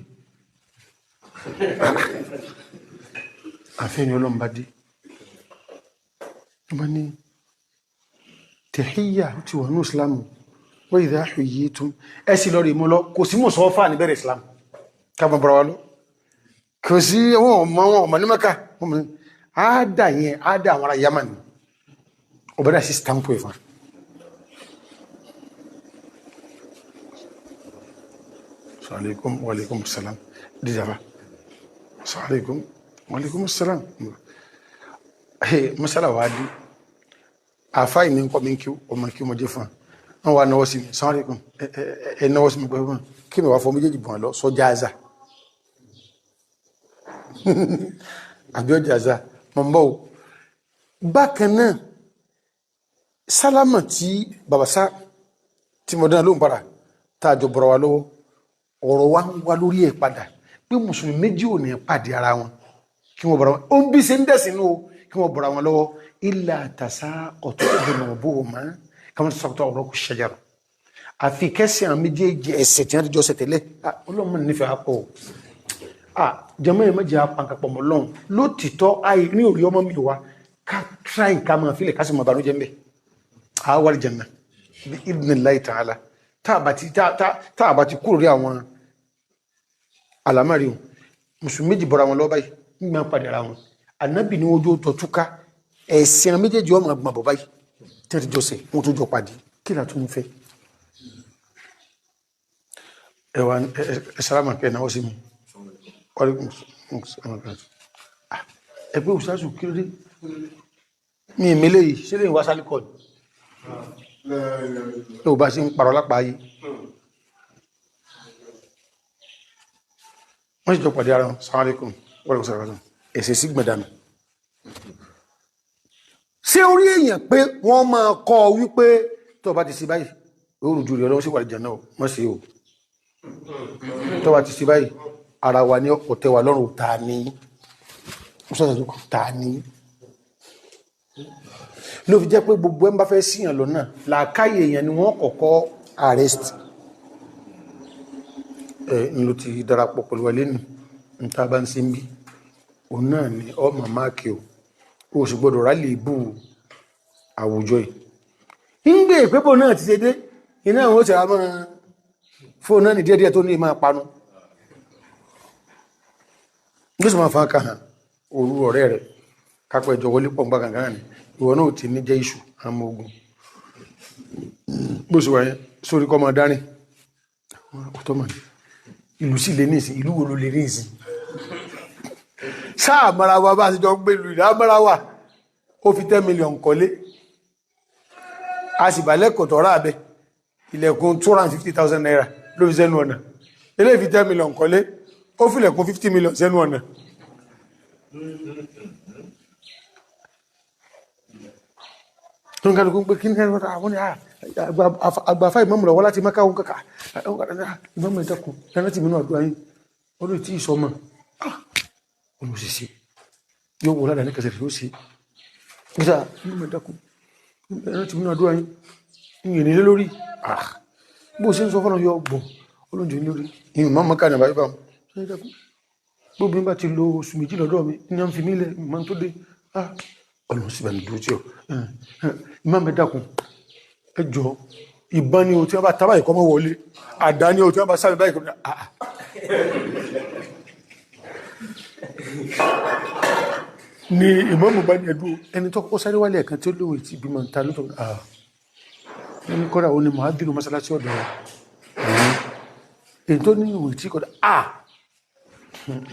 [SPEAKER 1] Àfihàn ọlọ́run bá dé wọ́n ní tẹ̀híyà ti wà ní ìsìlámù wọ́n ìdá àṣòyí tún ẹ sì lọ rí mú lọ kò sí mùsọ́fà ní bẹ̀rẹ̀ ìsìlámù káàmù bọ̀rọ̀ wa lọ kò sí wọn ọmọ wọn ọmọ ní Mẹ́kà àádà yẹn àádà àwọn ará Yámánì ọ̀bẹ̀dà sí stamp ẹ̀fà. Alaikum wa alaikum salam. Dídàbà. Alaikum wa alaikum salam. Hey, masala wa di. Àfá ìní nǹkan mi kí ọmọ kí ọmọdé fún wọn wà náwó sí mi. Assalamu alaikum. Ẹ náwó sí mi pẹ̀lú kí mi wà fọ méjèèjì bọ̀n lọ sọ jáàzà. Àbí ọjà àzà mọ̀ ń bọ̀ o. Bákan náà, sálámà tí bàbá sá tí mo dán lóhùn padà tá a jọ bọ̀rọ̀ wa lọ́wọ́ ọ̀rọ̀ wa ń wá lórí ẹ̀ padà pé mùsùlùmí méjì ò ní pàdé ara wọn kí wọ́n bọ̀rọ̀ wọn ó ń bí ṣe ń dẹ̀sìn nù o kí wọ́n bọ̀rọ̀ wọn lọ́wọ́ ilà tàṣà ọ̀tọ̀ ìdùnnà bó o mọ́ káwọn sọ̀tọ̀ ọ̀rọ̀ kò ṣẹjàrọ̀ àfi kẹsì àwọn méjèèjì ẹsẹ̀ tí wọ́n ti jọ ṣẹ̀ tẹ́lẹ̀ ọlọ́mọ nífẹ̀ẹ́ apọ̀ o jẹmọ́ yẹn mẹ́jẹ apankapọ̀ mọ́ lọ́hùn lótìtọ́ àì ní òrí ọmọ mi wa ká tíráì ká máa filẹ̀ ká sì máa banújẹ́ mbẹ́ àwa aljanna bí idhnillahi ta'ala tá a bá ti kúrò rí àwọn àlámàrí o mùsùlùmí méjì bọ́ra wọn lọ́wọ́ báyìí nígbà padà ara wọn ànábì ní ojú tó túká ẹ̀sìn méjèèjì ọmọ àgbọ̀n bọ̀ báyìí tí wọ́n ti jọ sẹ̀ wọ́n tó jọ pàdé kí là tún fẹ́. Ẹwà ẹ sálámà kẹ́ ẹ̀ náwó sí mi ẹgbẹ́ òṣìṣẹ́ kí ló dé mi ìmẹ́lẹ̀ yìí sílẹ̀ ìwá sálíkọ̀ ni ló bá sí ń parọ́ lápá ayé wọ́n sì jọ pàdé ara wọn sàmàlẹ́kùn wọ́n sàmàlẹ́kùn ẹ̀sẹ̀ sí gbẹ̀dànù. Ṣé orí èèyàn pé wọ́n máa kọ́ ọ wípé tó bá ti ṣe báyìí orùjú rẹ̀ ọlọ́wọ́ sí wà lìjẹ̀ náà mọ́ sí o tó bá ti ṣe báyìí ara wa ní ọ̀tẹ̀ wa lọ́rùn ta ní ta ní ló fi jẹ́ pé gbogbo ẹ̀ ń bá fẹ́ síyàn lọ́nà làákàyè èèyàn ni wọ́n kọ́kọ́ arrest. Ẹ ń lo ti darapọ̀ pẹ̀lú wa lẹ́nu níta bá ń ṣe ń bí Òun náà ni ọmọ máàkì o. O sì gbọdọ̀ rálì bú àwùjọ yìí. Ń gbé ìpépò náà ti ṣe dé, iná àwọn òṣèré àmọ́ fóònù náà ní díẹ̀díẹ̀ tó ní máa panu. Ló sì máa fa ká hàn òru ọ̀rẹ́ rẹ̀ kápẹ́ ìjọ wọlé pọ̀ nǹkan kan ní ìwọ náà ti ní jẹ́ iṣu àmọ́ ogun. Bó ṣe wà yẹn, sórí kọ́ máa dárìn. Ọ̀tọ́ mà ní. Ìlú sì lé ní ìsìn, ìlú wo ló lè ní ìsìn? Sáà mara wa bá a ti jọ gbé ìlú ìlú àmàrà wa, ó fi 10 million kọ́lé. A sì bá lẹ́kọ̀ọ́ tọ́ra abẹ, ilẹ̀kùn 250,000 naira ló fi sẹ́nu ọ̀nà. Eléyìí fi 10 million kọ́lé, ó fi ilẹ̀kùn 50 million sẹ́nu ọ̀nà. Tó ń kálukú pé kí ní ẹ̀rọ àwọn àgbàfà ìmọ̀mù lọ́wọ́ láti Mákà òun kàkà. Ìmọ̀mù ẹ̀dẹ́kùn, ẹ̀rọ tí mìíràn àdúrà yín, ọdún tí ìsọmọ. Olùsìsì yóò wò ládàá ní kẹsẹ̀ yóò sí. Gbígbà ìmọ̀mù ẹ̀dẹ́kùn, ẹ̀rọ tí mìíràn àdúrà yín, ìyìn nílé lórí. Bó ṣe ń sọ fọ́nà yọ ọgbọ̀n, olóúnjẹ lórí. Ìmọ̀ Mákà ní àbáyé bá wọn. Gbogbo bá ti lo oṣù méjì lọ́dọ̀ mi, ní à ń fi mí lẹ̀, ìmọ̀ tó dé. Ọlọ́run sì bá mi dúró tí ọ. Ìmọ̀ mi dákun, ẹ jọ, ìbọn ni o tí wọ́n bá tábà ìkọ́ mọ́ wọlé, àdá ni o tí wọ́n bá sábẹ̀ báyìí kọ́ mọ́. Ni ìmọ̀mù bá ní ẹdú ẹni tó kọ́kọ́ sáré wálé ẹ̀kan tí ó lóun ti bímọ ta ló tó ní kọ́dà ó ní mọ̀hádìrú mọ́sálásí ọ̀dọ̀ rẹ̀. Èyí tó ní ìwé tí kọ́dà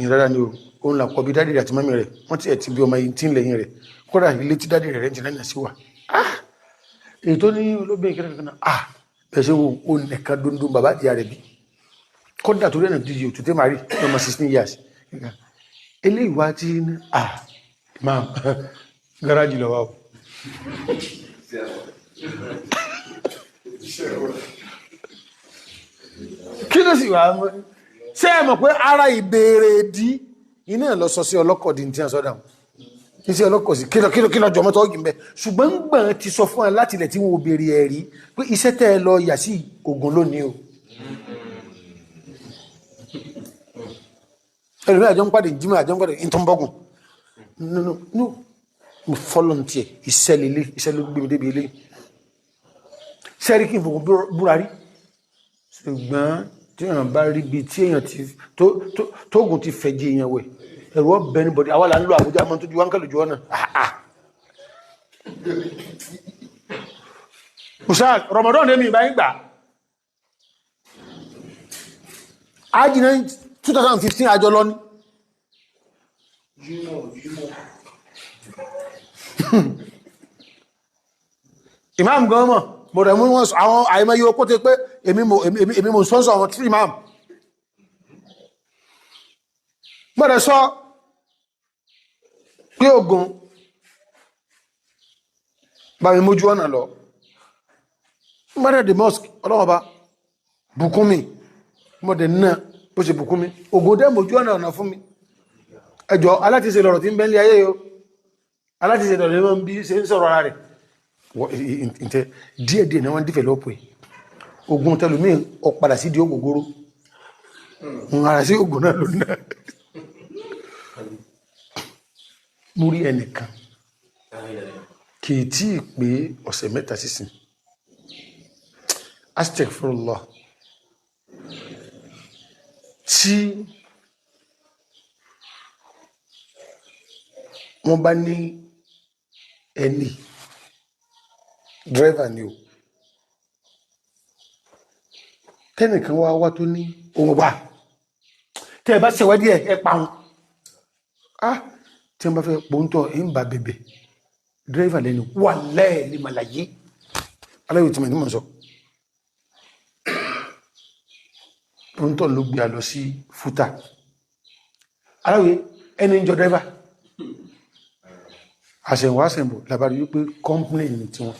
[SPEAKER 1] ìrárá ni o, òun là kọ́ bí dádì rẹ̀ àti mọ́mí rẹ̀, wọ́n ti ẹ̀ ti bí ọmọ yìí tí ń lẹ́yìn rẹ̀, kọ́dà ilé tí dádì rẹ̀ ń jìnnà sí wa. Èyí tó ní olóbìnrin kẹ́kẹ́ kan náà, bẹ́ẹ̀ ṣe wo ó nìkan dundun bàbá àti ìyá rẹ̀ bí. Kọ́dà torí ẹ̀nà díje òtútù màrí ọmọ 16 years. Eléyìí wá tí ní máa gáràjì lọ wá o. Kí ló sì wà á mọ́? Ṣé ẹ mọ̀ pé ara ìbéèrè dí iná lọ sọ sí ọlọ́kọ̀ di tí a sọ́dà kí sí ọlọ́kọ̀ sí kí lọ jọmọ́ tọ́gì ń bẹ. Ṣùgbọ́n gbọ̀n ti sọ fún ẹ láti ilẹ̀ tí wọ́n béèrè ẹ̀rí pé iṣẹ́ tẹ́ ẹ lọ yà sí Ògùn lónìí o. Ẹlòmíràn àjọ ń pàdé jímọ̀ àjọ ń pàdé ìtọ́nbọ́gùn. No, no, no. Mo fọ́lọ́ ti ẹ̀ iṣẹ́ lélẹ̀ iṣẹ́ ló gbé mi débi ilé. Sẹ́rí kí n fòkùn búra rí. Ṣùgbọ́n tí èèyàn bá rí ibi tí èèyàn ti tóògùn ti fẹ̀ jí èèyàn wẹ̀ ẹ̀rù ọ̀bẹ ní bọ̀dé àwa là ń lo Àbújá mọ́ tójú wáńkà lójú ọ̀nà. Ustaz, Ramadan ní mi ìbáyín gbà. Ájì ní 2015 àjọ lọ ní. Imam gan mọ̀, mo rẹ̀ mú wọn àwọn àìmọye okó ti pé èmi mo sponsor àwọn tí imam. Gbọ́dọ̀ sọ pé Ògùn bá mi mójú ọ̀nà lọ. Gbọ́dọ̀ the mosque ọlọ́wọ́ bá bùkún mi, mo dẹ̀ náà bó ṣe bùkún mi, Ògùn dẹ́ mójú ọ̀nà ọ̀nà fún mi. Ẹjọ́ alátiṣe lọ̀rọ̀ tí ń bẹ ní ayé o, alátiṣe lọ̀rọ̀ tí ń bí ṣe ń sọ̀rọ̀ ara rẹ̀. Díẹ̀díẹ̀ ni wọ́n dìfẹ̀lọ́pù ẹ̀. Ògùn tẹlùmí ọ̀padà sí di ògógóró. Ń ara sí Ògùn náà lónìí. Mo rí ẹnìkan kì í tí ì pé ọ̀sẹ̀ mẹ́ta sísìn. Astaghfirullah. Tí wọ́n bá ní ẹni dírẹ́fà ni o, tẹ́nìkan wá wá tó ní òun wà tẹ́ ẹ bá ṣèwádìí ẹ pa wọn. Tí wọ́n bá fẹ́ pòńtọ̀ ẹ̀ ń bà bèbè dírẹ́fà lẹ́nu wà lẹ́ẹ̀lì màlàyé aláyò tí mo ní mọ̀ sọ. Pòńtọ̀ ló gbé a lọ sí fúta aláwẹ̀ ẹni ń jọ dírẹ́fà. Àṣẹ̀wọ̀ àṣẹ̀bọ̀ làbárí wípé kọ́mpìnì ní tiwọn,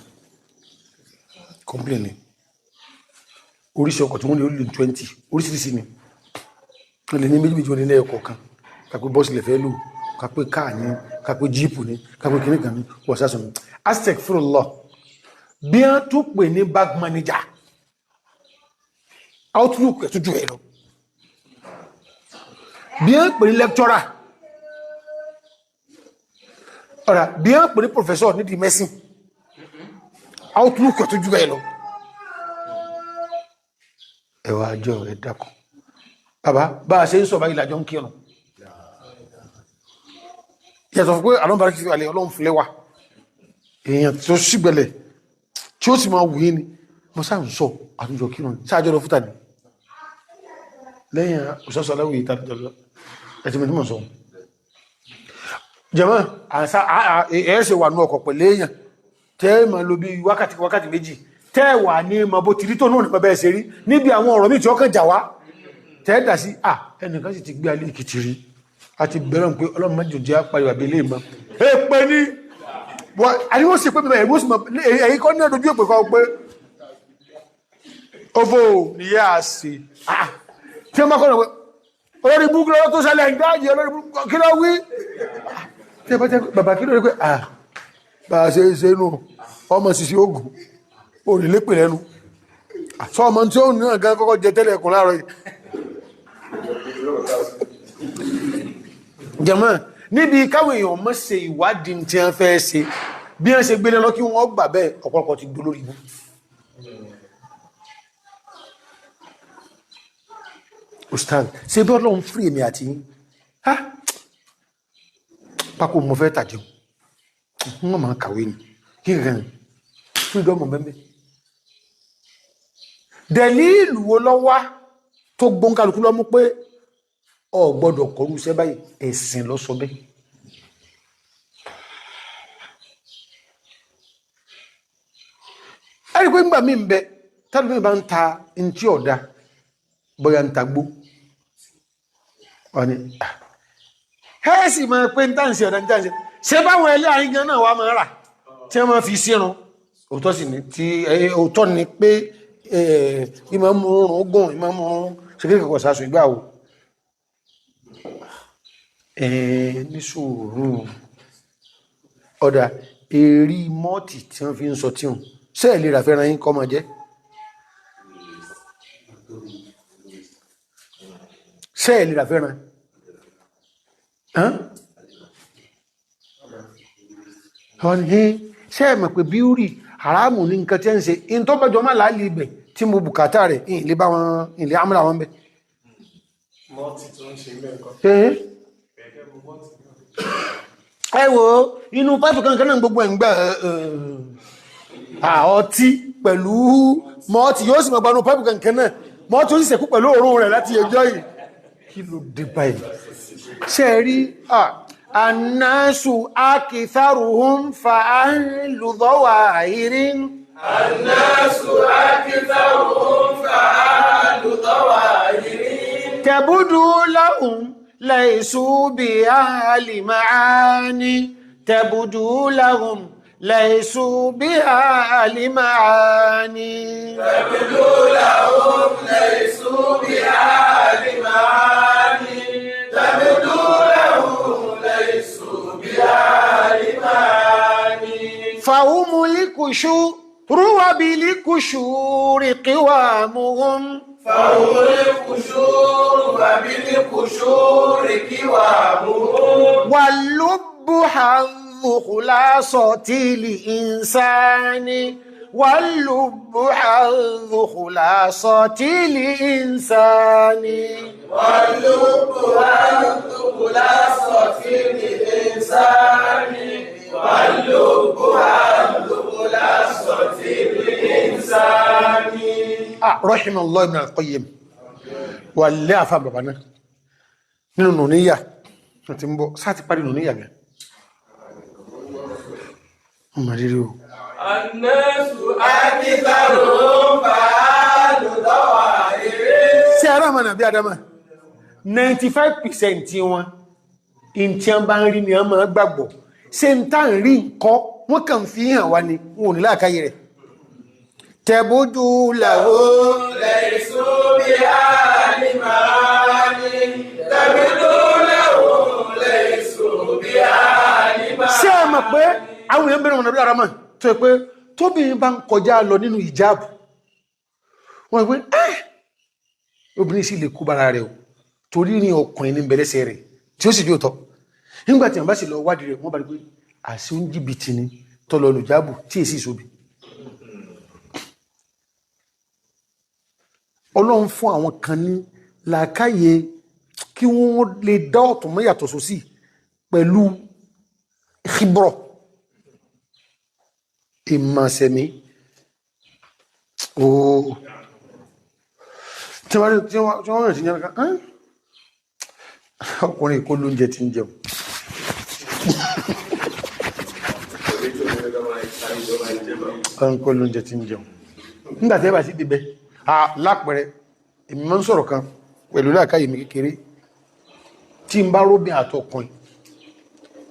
[SPEAKER 1] kọ́mpìnì ní oríṣi ọkọ̀ tí wọ́n lè ó lè 20 oríṣiríṣi ni wọ́n lè ní méjì méjì wọ́n lè ní ẹ̀kọ̀ kan, kàpé bọ́ọ̀sì lè fẹ́ lò, kàpé káà ní, kàpé jíìpù ní, kàpé kìnnìkan ní wọ̀sásùn ní. Astaghfirullah, bí wọ́n tún pè ní bag manager outlook ẹ̀ tún jù ẹ̀ lọ, bí wọ́n pè ní lecturer Ọ̀rà bí wọ́n pè ní professor nídìí mẹ́sìn, outlook tó jù ẹ lọ. Ẹwà àjọ ẹ dákun bàbá, bá a ṣe ń sọ báyìí lájọ ń kírun, yàtọ̀ fún pé àlọ́n bára kìí alẹ́ ọlọ́run fúnlẹ̀ wà, èèyàn tó sígbẹ̀lẹ̀ tí ó sì máa wù yín ni mo sáà ń sọ àtúnjọ kírun sáàjọ lọ fúta ni lẹ́yìn òṣàṣọ aláwòye tàbí ẹ̀tí mẹ́tí mọ̀ sọ. Jẹ́mọ́ ẹ̀ ṣe wà ní ọkọ̀ pẹ̀lú èèyàn tẹ́ ẹ máa lo bí wákàtí wákàtí méjì, tẹ́ ẹ wà ní mọ̀ bó ti rí tó náà nípa bẹ́ẹ̀ ṣe rí níbi àwọn ọ̀rọ̀ míì tí ó kàn jà wá tẹ́ ẹ dà sí. À ẹnìkan sì ti gbé alẹ́ Èkìtì rí, a ti bẹ̀rẹ̀ pé Ọlọ́run mẹ́jọ jẹ́ apariwo àbí ilé ìmọ̀ èpè ní àníwó sì pé bẹ́ẹ̀ èyí sì mọ̀ èyí kọ́ ní ọdún èpè kọ́ pé ofo nìyá àṣì tí wọ́n bá kọ́ ọ̀nà pé olórí burúkú lọ́wọ́ tó ṣẹlẹ̀ ìgbáàjì, olórí burúkú kí ló wí tí ẹ bá jẹ́ bàbá kí ló rí pé à bá a ṣe é ṣe nù ọmọ ṣiṣẹ́ ogun òrì lépè lẹ́nu sọ ọmọ tí ó ní ọ̀gá kọ́kọ́ jẹ tẹ́lẹ̀ ẹ̀kùn láàárọ̀ yìí. Jẹ̀mọ́ níbi káwọn èèyàn mọ́ ṣe ìwádìí tí wọ́n fẹ́ ṣe, bí wọ́n ṣe gbélé lọ kí wọ́n gbà bẹ́ẹ̀, ọ̀pọ̀lọpọ̀ ti dolórí ibú. Ustaz, ṣe bí Ọlọ́run fún èmi àti yín ha pákó mo fẹ́ tàjẹun, wọ́n máa kàwé ni kí nǹkan freedom mẹ́mẹ́. Dẹ̀líìlù wo lọ wá tó gbóǹkálukú lọ́mú pé ọ gbọ́dọ̀ kọrú iṣẹ́ báyìí? Ẹ̀sìn ló sọ bẹ́ẹ̀. Ẹ̀rí pé ńgbà mí ń bẹ tálùmí bá ń ta ntí ọ̀dà, bóyá ń ta gbó wọ́n ní ẹ sì máa pé ń tàǹsì ọ̀dà ń tàǹsì ṣé báwọn ẹlẹ́ àyín gan náà wà máa rà tí wọ́n máa fi sírun. Òótọ́ sì ni tí òótọ́ ni pé ìmọ̀ mú oorun gùn, ìmọ̀ mú oorun ṣe kékeré kọ̀ sásùn ìgbà wo ní sùúrù. Ọ̀dà èrí mọ́ọ̀tì tí wọ́n fi ń sọ tíhun ṣé ẹ̀ lè rà fẹ́ràn yín kọ́ máa jẹ́ ṣé ẹ̀ lè rà fẹ́ràn wọ́n ní ṣé ẹ̀ mọ̀ pé bíúrì haramu ní nǹkan tí ẹ ń ṣe in tó bẹ́jọ má láàlì ibẹ̀ tí mo bùkátà rẹ̀ in lè bá wọn in lè amúra wọn bẹ́.
[SPEAKER 3] Mọ́ọ̀tì tó ń ṣe mẹ́ẹ̀kọ́.
[SPEAKER 1] Ẹ wo inú páìpù kankan náà gbogbo ẹ̀ ń gbà ọtí pẹ̀lú mọ́ọ̀tì yóò sì mọ̀ gbanú páìpù kankan náà, mọ́ọ̀tì ó sì sẹ̀kú pẹ̀lú òórùn rẹ̀ láti ẹjọ́ yìí. Kí ló dé báyìí? Ṣe rí annasu akitharuhum fa'ahlu dhawahirin.
[SPEAKER 4] Annasu akitharuhum fa'ahlu dhawahirin.
[SPEAKER 1] Tabudu lahum laysu bi ahli ma'ani. Tabudu lahum laysu bi ahli ma'ani.
[SPEAKER 4] Tabudu lahum laysu bi ahli ma'ani. Tabudu lahum laysu bi ahli ma'ani.
[SPEAKER 1] فهم الكشور وبالكشور قوامهم.
[SPEAKER 4] فهم الكشور وبالكشور قوامهم.
[SPEAKER 1] واللب حظ خلاصة الإنسان. واللب حظ خلاصة الإنسان.
[SPEAKER 4] واللب حظ خلاصة الإنسان. واللب حظ خلاصة الإنسان.
[SPEAKER 1] رحم الله ابن القيم wà lé àfà bàbá náà nínú nùníyà tí ń bọ̀ sáà ti parí nùníyà gan ọmọ rírí o.
[SPEAKER 4] Annasu akitharuhum fa'ahlu dhawahirin.
[SPEAKER 1] Sí ara mọ̀nà bí Adama 95% wọn in tí wọ́n bá ń rí ni wọ́n máa gbàgbọ́. Ṣe ń tà ń rí nǹkan wọ́n kàn fi hàn wá ni wọn ò ní láàkáyé rẹ̀. Tẹ̀bójú làwọn
[SPEAKER 4] laysu bi ahli ma'ani. Tẹ̀bójú làwọn laysu bi ahli ma'ani.
[SPEAKER 1] Ṣé ẹ mọ̀ pé àwọn èèyàn bẹ̀rẹ̀ wọn bí Adama tó yẹ pé tóbìnrin bá ń kọjá lọ nínú ìjáàbù wọ́n pé obìnrin sì lè kú bára rẹ̀ o, torí ní ọkùnrin ní bẹ̀lẹ́sẹ̀ rẹ̀ tí ó sì bí òtọ́. Nígbà tí wọ́n bá sì lọ wádìí rẹ̀ wọ́n bá rí pé Àṣẹ ń jìbìtì ni tọ́lọ olùjábù tí èsì ìṣòbí. Ọlọ́run fún àwọn kan ní làákàyè kí wọ́n lè dá ọ̀tún mọ́ yàtọ̀ sósì pẹ̀lú khibrọ̀ ìmọ̀sẹ̀mí ooo tí wọ́n rìn sí ní ọ̀rọ̀ kan ọkùnrin kó lóúnjẹ tí ń jẹun. Ọkùnrin kó lóúnjẹ tí ń jẹun nígbàtí ẹ bá sí dìbẹ́ lápẹẹrẹ èmi máa ń sọ̀rọ̀ kan pẹ̀lú làákàyè mi kékeré tí n bá róbìn àtọkùnrin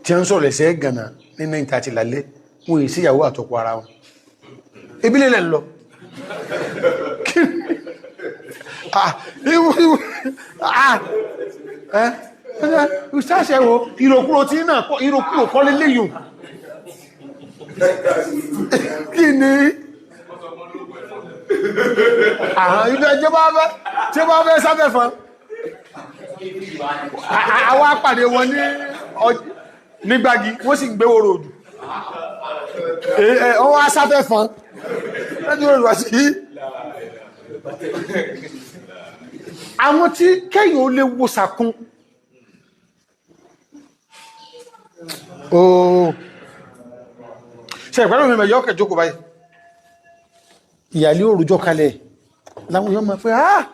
[SPEAKER 1] tí ń sọ̀rọ̀ ẹ̀sẹ̀ gànà ní 9:30 lálẹ́, wọn èsì ìyàwó àtọkọ ara wọn. Ebi lè lọ. Ìṣàṣẹ́ wo ìròkúrò tí náà kọ́ ìròkúrò kọ́ lé léyùn. Kí ni? Àwọn ilé ẹjọ́ bá fẹ́ tí ó bá fẹ́ sáfẹ́ fún. Àwọn apàdé wọn ní nígbàgí, wọ́n sì ń gbé wòrò òdù. Wọ́n wá sáfẹ́ fún. Lẹ́jọ́ òdù wá sí. Àwọn tí kẹ́yìn ó lè wo sàkún. Ooo. Ṣé ìpẹ́lú mi mẹ́yọ́ kẹ jókòó báyìí? Ìyàlé òrùjọ́ kalẹ̀. Láwọn èèyàn máa fẹ́, "Ah!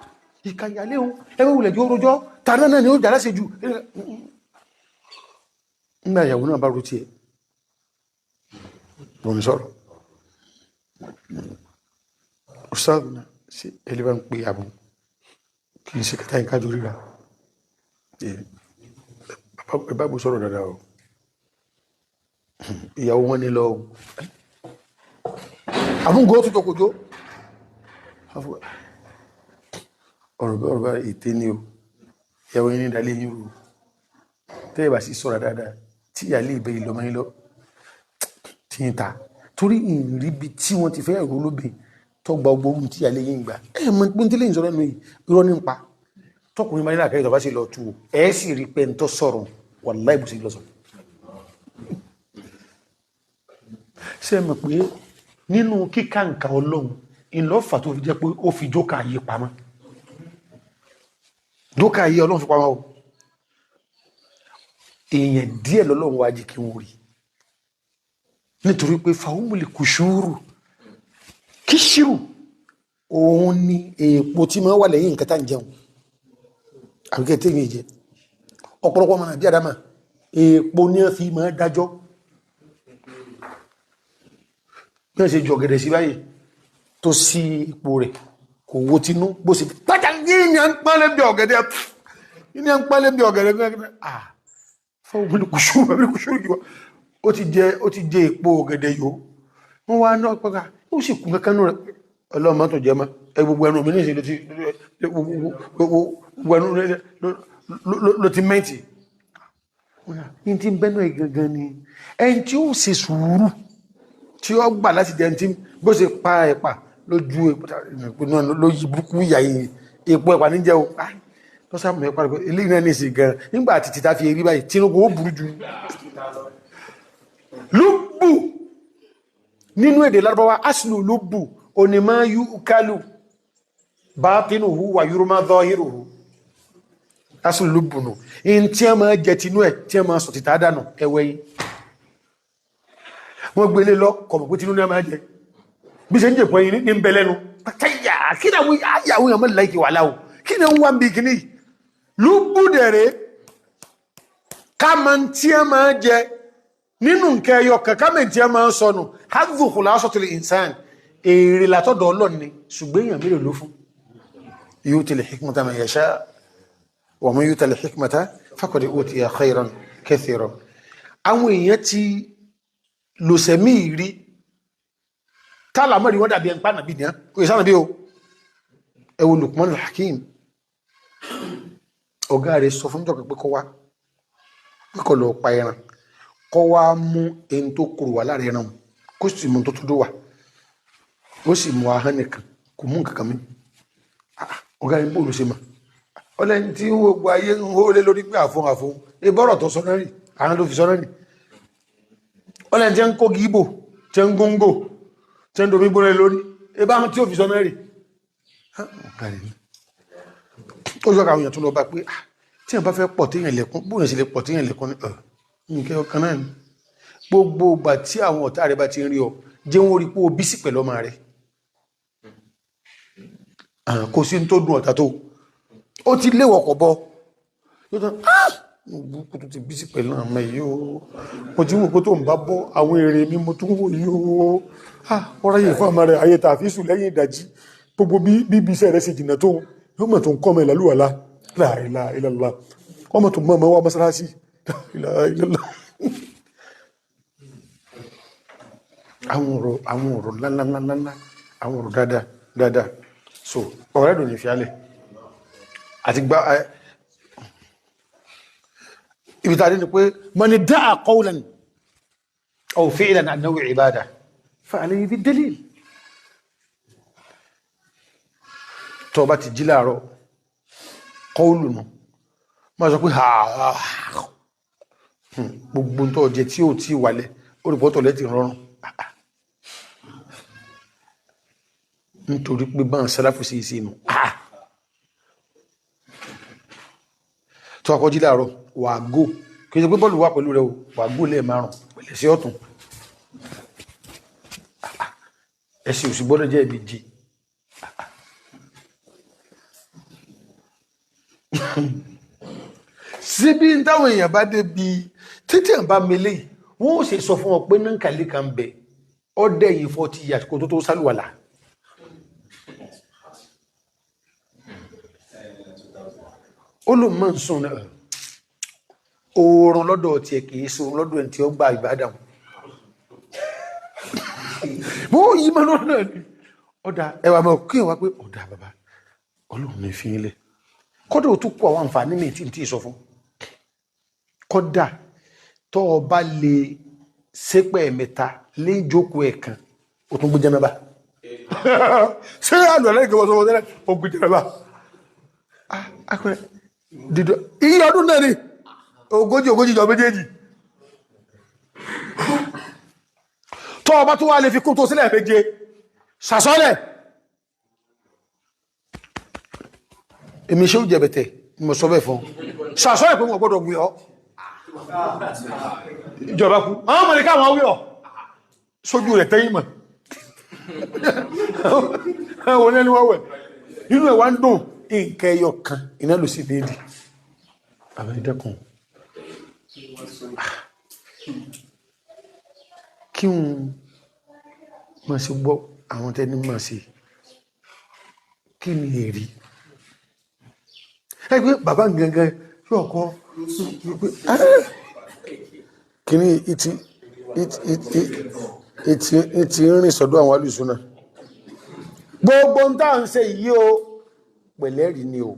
[SPEAKER 1] Ìka ìyàlé òun, ẹgbẹ́ wulẹ̀ jẹ́ òrùjọ́, tàná náà ni ó dára ṣe jù." Nígbà ìyàwó náà bá ro tiẹ̀. Mo ń sọ̀rọ̀. Ustaz náà ṣe ẹlẹ́ bá ń pe àbọ̀ kì í ṣe kẹta ìkájọ ríra. Ẹ bá bó sọ̀rọ̀ dáadáa o. Ìyàwó wọn ni lọ o. Àfúngó tó tọkọjọ́. Ọ̀rọ̀ bá ọ̀rọ̀ bá ète ni o. Ìyàwó yín ní ìdálé yín o. Tẹ́ ẹ bá sì sọ̀rọ̀ dáadáa tí ìyàlé ìbẹ́ ìlọmọ yín lọ tí ń ta. Torí ìrìbí tí wọ́n ti fẹ́ ẹ̀rọ olóbìn tó gba ọgbọ́n ohun tí ìyàlé yín gbà. Ẹ mọ̀ pé tí lẹ́yìn sọ̀rọ̀ nù yìí, irọ́ ní ń pa. Tọkùnrin máa ní làákàyè tó bá sì lọ tú o. Ẹ sì rí pé ń tọ́ sọ̀rọ̀ wàláhì bó ṣe lọ sọ. Ṣé ẹ mọ̀ pé nínú kíkà nǹkan Ọlọ́run ìlọ́fà tó fi jẹ́ pé ó fi jókà ayé pamọ́. Jókà ayé Ọlọ́run fi pamọ́ o. Èèyàn díẹ̀ lọ́lọ́run wá jí kí wọ́n rí. Nítorí pé fàúmùlì kùṣúrù kíṣírù òun ni èèpo tí máa wà lẹ́yìn nǹkan tá ń jẹun. Àbíkẹ́ tí èmi jẹ. Ọ̀pọ̀lọpọ̀ ọmọ nàbí Àdámà èèpo ní wọ́n fi máa dájọ́. Bí wọ́n ṣe jọ gẹ̀dẹ̀ sí báyìí tó sí ipò rẹ̀ kò wo tinú bó ṣe tájà ní à ń pálẹ̀ bí ọ̀gẹ̀dẹ̀ ní à ń pálẹ̀ bí ọ̀gẹ̀dẹ̀ ah fáwọn kùṣúrù kùṣúrù jù ó ti jẹ èpo ọ̀gẹ̀dẹ̀ yòó. Wọ́n wá náà pẹ́ka ó sì kún kankan nù rẹ̀ ọlọ́mọ tó jẹ mọ́ ẹ gbogbo ẹnu mi ní ìṣe gbogbo ẹnu ló ti mẹ́ǹtì. Ní ti bẹ́nu ẹ̀ gangan ni ẹni tí ó ṣe sùúrù tí ó gbà láti jẹ tí bó ṣe pa ẹ̀pà lójú epo náà ló yí burúkú ìyá yìí epo ẹ̀pà ní jẹ́ o lọ́sàmù ẹ̀pà rẹ̀ eléyìí náà ní ìsìn gan nígbà àti tìta fi erí báyìí Tinubu ó burú ju. Lúbù nínú èdè Lárúbáwá aslu lúbù onímọ̀ yúkálù bátinuhu wà yúrùmá zọ́hírùhù aslu lúbù nù in tí a máa jẹ tinú ẹ̀ tí a máa sọ tìta dànù ẹwẹ́ yìí wọ́n gbélé lọ kọ̀mọ̀ pé tinú ní a máa jẹ bí ṣe ń jẹ pọ̀yìn ní ń bẹ lẹ́nu pàtàyà kí ni àwọn àyàwó yàmọ́ láìkì wà láwò kí ni wọ́n bí kìíní lúbùdẹ̀rẹ̀ ká máa tí a máa jẹ nínú nǹkan ẹyọ kankan mẹ́ tí a máa sọnù hadhu khulasatul insan èrè látọ̀dọ̀ Ọlọ́run ni ṣùgbọ́n èèyàn mélòó ló fún yu'til hikmata man yasha wa man yu'tal hikmata faqad utiya khayran kathira. Àwọn èèyàn ti lòsẹ̀mí rí tálà mọ́rí wọ́n dàbí ẹnpá nàbí ní kò ìsànà bí o. Ẹ wo Luqman al-Hakim ọ̀gá rẹ̀ sọ fún jọ́kẹ̀ pé kọ́ wá pé kọ́ lọ pa ẹran kọ́ wá mú ẹni tó kúrò wà láàrin ẹran kó sì mú tó tó dó wà ó sì mú ahọ́n nìkan kò mú nǹkan kan mi. Ọ̀gá rẹ̀ bóòlù ṣe mà ọlẹ́ni tí gbogbo ayé ń hó lé lórí pé àfọ̀n àfọ̀n ìbọ̀rọ̀ tó sọ náà rì ahọ́n ló fi sọ náà rì. Ọlẹ́ jẹ́ ń kó gíbò, jẹ́ ń góńgò, jẹ́ ń domi gbóná lórí. Ebá tí ó fi sọ mẹ́rin. Ó yọ àwọn èèyàn tún lọ bá pé tí èèyàn bá fẹ́ pọ̀ téèyàn lẹ́kún, bóyá sì lè pọ̀ téèyàn lẹ́kún ní nǹkan ọkàn náà ni. Gbogbo ìgbà tí àwọn ọ̀tá rẹ̀ bá ti ń rí ọ, jẹ́ wọ́n rí pé o bí sí pẹ̀lú ọmọ rẹ̀. Kò sí tó dùn ọ̀tá tó. Ó ti léwọ̀ kọ̀ bọ́. Yóò tán, mo tó ti bí sí pẹ̀lú àmọ́ yìí o. Mo ti ń wò pé tó ń bá bọ́ àwọn èrè mi mo tún wò yìí o. Ọ̀rọ̀ yìí fún àmọ́ rẹ̀ ayé tààfí sùn lẹ́yìn ìdajì. Gbogbo bí ibi iṣẹ́ rẹ̀ ṣe jìnnà tó yóò mọ̀ tó ń kọ́ ọmọ ìlàlúwàlá. La ilaha illallah. Ọmọ tó mọ̀ ọmọ wa mọ́sálásí. La ilaha illallah. Àwọn ọ̀rọ̀ ńláńláńláńlá, àwọn ọ̀rọ̀ dáadáa dáadáa. So ọ̀rẹ́ dùn ní fiálẹ̀ àti gbá ibi tàbí ni pé man idda'a qawlan aw fi'lan annahu ibada fa alayhi bid-dalil. Tó bá ti jí láàárọ̀ qawlu nù máa sọ pé gbogbo tó jẹ tí ó tí wálẹ̀ olùpọ̀tọ̀ lẹ́tì rọrùn nítorí pé báwọn sálàfù sí ìsinú tó akọ́jí láàárọ̀ wà gò kìí ṣe pé bọ́ọ̀lù wà pẹ̀lú rẹ̀ wà gò lẹ́ẹ̀ márùn pẹ̀lẹ̀ sí ọ̀tún ẹ̀sìn òsì gbọ́dọ̀ jẹ́ ẹ̀mejì. Síbí táwọn èèyàn bá débi títí ẹ̀ bá mele wọ́n ó sì sọ fún ọ pé nankali kan bẹ ọdẹ yìí 40 years kó tó tó sálùwàlà. Ó ló mọ̀ ń sùn náà oorun lọ́dọ̀ tiẹ̀ kìí sùn lọ́dọ̀ ẹ̀ tí ó gba ìbádàn. Bó yí mọ́ lọ́dọ̀ náà ni ọ̀dà ẹwà mọ̀ kí ẹ wá pé ọ̀dà bàbá Ọlọ́run ní fi ilẹ̀ kọ́dà ó tún kó àwọn àǹfààní mi tí n tí ì sọ fún. Kọ́dà tó o bá lè sépẹ̀ mẹ́ta lé ìjókòó ẹ̀ kan ó tún gbé jẹ́nàbà. Ṣé àlọ́ ẹlẹ́gẹ̀ẹ́ wọ́n sọ wọ́n tẹ́lẹ̀ ó gbé jẹ́nàbà. Dídọ̀ iye ọdún náà ni ogójì ogójì jọ méjèèjì. Tó o bá tún wá lè fi kún tó sílẹ̀ méje sàsọ́lẹ̀. Èmi ṣé ó jẹ̀bẹ̀tẹ̀ ni mo sọ bẹ́ẹ̀ fún. Sàsọ́lẹ̀ pé wọ́n gbọ́dọ̀ wí ọ́. Ìjọba kú. Àwọn mọ̀lẹ́ká àwọn wí ọ́. Sójú rẹ̀ tẹ́yìn mọ̀. Àwọn ẹni wọ́n wẹ̀. Inú ẹ̀ wá ń dùn. Nǹkan ẹyọ kan iná ló sì déédìí. Bàbá ìdẹ́kun. Kí n máa ṣe gbọ́ àwọn tẹ́ni máa ṣe. Kí ni èrè? Ẹgbẹ́ bàbá gangan yóò kọ́ kí ní ìtì rìn sọ́dọ̀ àwọn alùsùnà. Gbogbo ń tàà ń ṣe yìí o pẹ̀lẹ́rì ni o.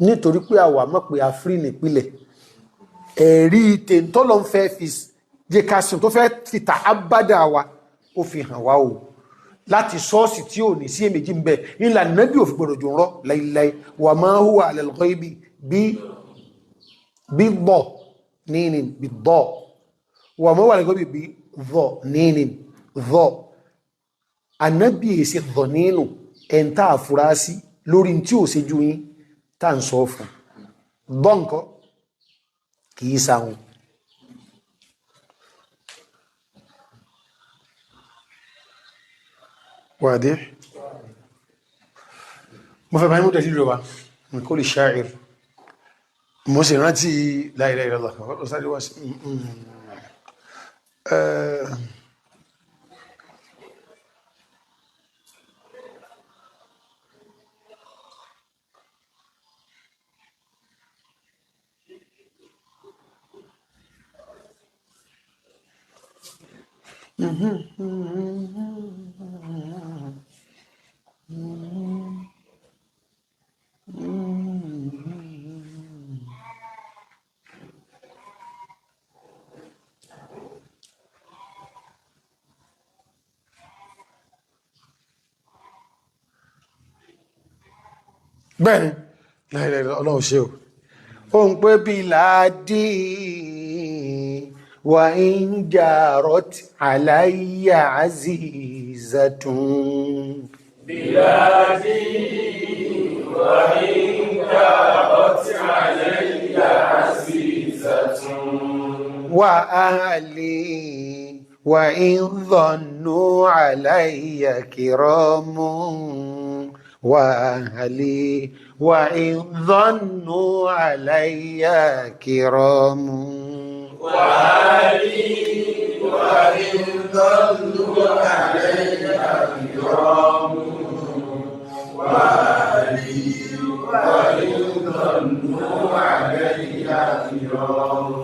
[SPEAKER 1] Nítorí pé àwa mọ̀ pé a fírí nípìlẹ̀. Ẹ̀rí tèntọ́lọ́ ń fẹ́ fi jẹ́ ká sùn tó fẹ́ fi ta abádà wa ó fi hàn wá o. Láti sọ́ọ̀sì tí ò ní sí èméjì ń bẹ ìlà nábì ò fi gbọdọ̀ jò ń rọ́ láíláí. Wà máa hùwà alal ghaibi bí bọ̀ níní bí bọ̀ wà máa hùwà alal ghaibi bí vọ̀ níní vọ̀. Ànábì èsì vọ̀ nínú ẹ̀ńtà àfúrásì lórí tí ò ṣe ju yín tá à ń sọ fún bọ́ǹkọ́ kì í sáwọn. واضح؟ Mo fẹ́ bá yín mú dẹ̀lílù wa min qawli sha'ir. Mo sì rántí la ilaha illallah ọ̀sáré wá sí Bẹ́ẹ̀ni, la ilaha illallah, Ọlọ́run ṣe o. Ó ń pé bí láàdí وإن جارت علي عزيزة.
[SPEAKER 4] بلادي وإن جارت علي عزيزة.
[SPEAKER 1] وأهلي وإن ظنوا علي كرام. وأهلي وإن ظنوا علي كرام.
[SPEAKER 4] وأهلي وإن ظنوا علي كرام. وأهلي وإن ظنوا علي كرام.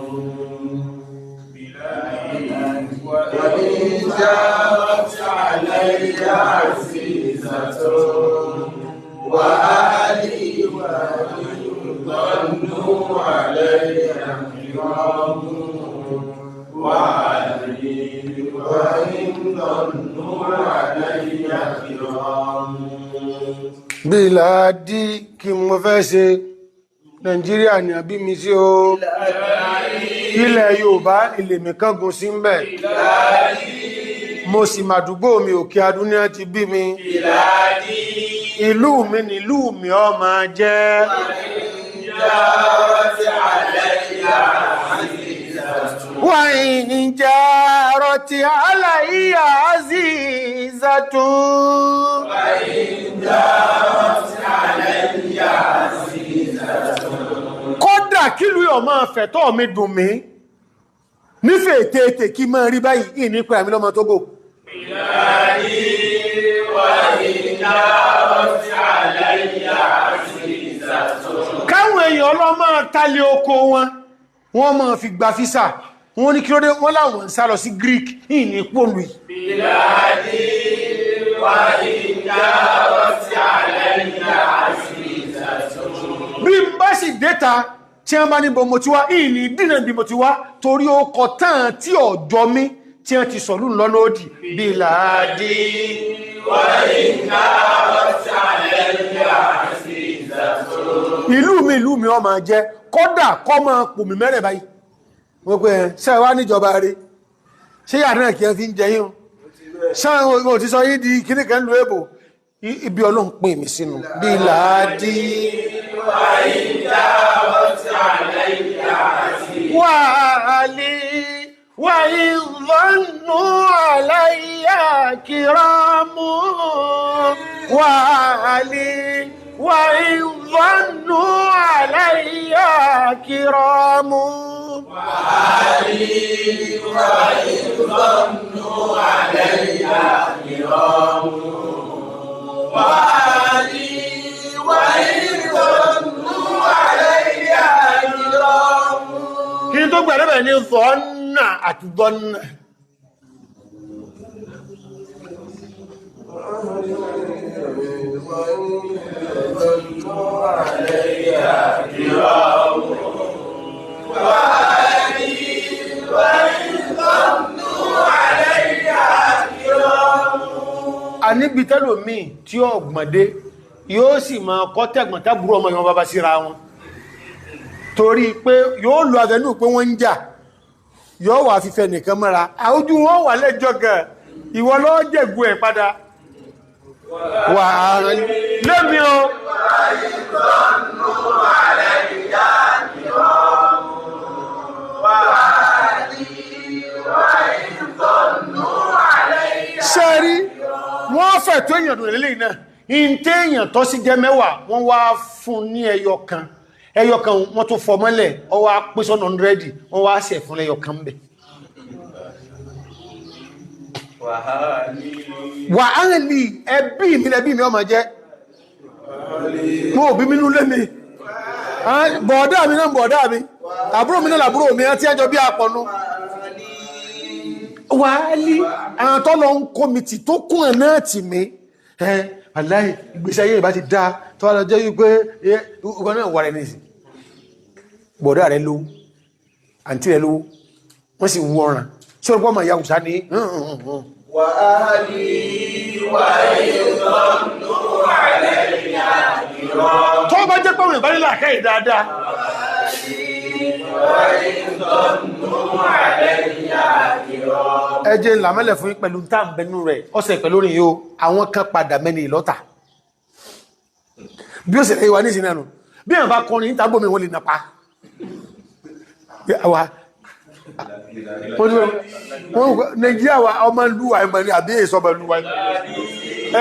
[SPEAKER 4] وإن جارت علي عزيزة. وأهلي وإن ظنوا علي كرام. وأهلي وإن ظنوا علي كرام.
[SPEAKER 1] Bíládì kí mo fẹ́ ṣe Nàìjíríà ní àbí mi sí o. Ilẹ̀ Yorùbá ilé mi kángun sí ń bẹ̀. Mo sì màdúgbò mi Òkè Adúní ti bí mi. Ìlú mi nílùú mi ó máa jẹ́. وإن جارت علي عزيزة.
[SPEAKER 4] وإن جارت علي عزيزة.
[SPEAKER 1] Kódà kílùú yọ̀ máa fẹ̀tọ́ mi dùn mí nífẹ̀ẹ́ tètè kí máa rí báyìí ìní pé àmì lọ́mọ Tógò.
[SPEAKER 4] بلادي وإن جارت علي عزيزة.
[SPEAKER 1] Káwọn èèyàn ọlọ́mọ talé oko wọn, wọ́n máa fi gba físà, wọ́n ní kí ló dé, wọ́n láwọn ń sá lọ sí Greek ìní pòlù yìí.
[SPEAKER 4] بلادي وإن جارت علي عزيزة.
[SPEAKER 1] Bí n bá sì déta tí wọ́n bá ní bo mo ti wá, ìní dínà bí mo ti wá torí ó kọ tán tí ọ̀jọ́ mi tí wọ́n ti sọ̀lú lọ́nà òdì. Bíládì
[SPEAKER 4] وإن جارت علي عزيزة.
[SPEAKER 1] ìlú mi ó máa jẹ́, kódà kọ́ máa pò mí mẹ́rẹ̀ báyìí. Wọ́n pe ṣe wá níjọba rẹ̀ ṣé yàrá náà kí ẹ fi ń jẹ yín o, ṣé o ti sọ yín di kíní kan lu èbò, ibi Ọlọ́run pè mí sínú. Bíládì
[SPEAKER 4] وإن جارت علي عزيزة.
[SPEAKER 1] وأهلي وإن ظنوا علي كرام. وأهلي وإن ظنوا علي كرام.
[SPEAKER 4] وأهلي وإن ظنوا علي كرام. وأهلي وإن ظنوا علي كرام.
[SPEAKER 1] Kí n tó gbà lẹ́bẹ̀ẹ́ ní zọ́nà àti zọ́nà.
[SPEAKER 4] ظنوا علي كرام. وأهلي وإن ظنوا علي كرام.
[SPEAKER 1] Àníbi tẹ́lòmíì tí ó gbọ̀ndé yóò sì máa kọ́ tẹ̀gbọ̀n tábúrò ọmọ ìwọ̀n bàbá síra wọn, torí pé yóò lo àfẹnú pé wọ́n ń jà, yóò wà fífẹ́ nìkan mọ́ra, àójú wọn wà lẹ́jọ́ gan, ìwọ ló jẹ̀gún ẹ̀ padà. Wà á lẹ́mi o. Sẹ́rí wọ́n fẹ̀ tó èèyàn dùn lélẹ́yìn náà, ìntẹ́ èèyàn tó sì jẹ́ mẹ́wàá wọ́n wá fún ní ẹyọ kan, ẹyọ kan wọ́n tó fọ mọ́lẹ̀, ọ wá pín sọ́nà 100, wọ́n wá sẹ̀ fún ẹyọ kan bẹ̀. Wà á lè ẹbí mi lẹ́bí mi ọmọ jẹ́, mo ò bí mi nú lé mi, bọ̀ọ̀dá mi náà bọ̀ọ̀dá mi, àbúrò mi náà làbúrò mi, àti ẹjọ́ bí apọ̀nu. Wà á lè àwọn tó lọ ń kó mi tì tó kún ẹ̀ náà tì mí, aláì ìgbésí ayé ìbá ti dáa tó wá lọ jẹ́ wípé ọgbọ́n náà wà rẹ̀ nìsí. Bọ̀dá rẹ̀ lówó, àǹtí rẹ̀ lówó, wọ́n sì wú ọ̀ràn tí ó rúgbọ́n máa ya òsá ní.
[SPEAKER 4] وأهلي وإن ظنوا علي كرام.
[SPEAKER 1] Tó bá jẹ́ pé àwọn ìbánilá àkáyè dáadáa.
[SPEAKER 4] وإن ظنوا علي
[SPEAKER 1] Ẹjẹ́ làmẹ́lẹ̀ fún pẹ̀lú tàbẹ̀nú rẹ̀ ọ̀sẹ̀ pẹ̀lú orin yóò àwọn kan padà mẹ́ni ìlọ́ta bí ó sì lè wà ní ìsinmi ànú bí àwọn bá kọrin níta gbómi wọn lè nàpa Nàìjíríà wa ọmọ ìlú wa ẹgbẹ̀ ni àbí èso ọmọ ìlú wa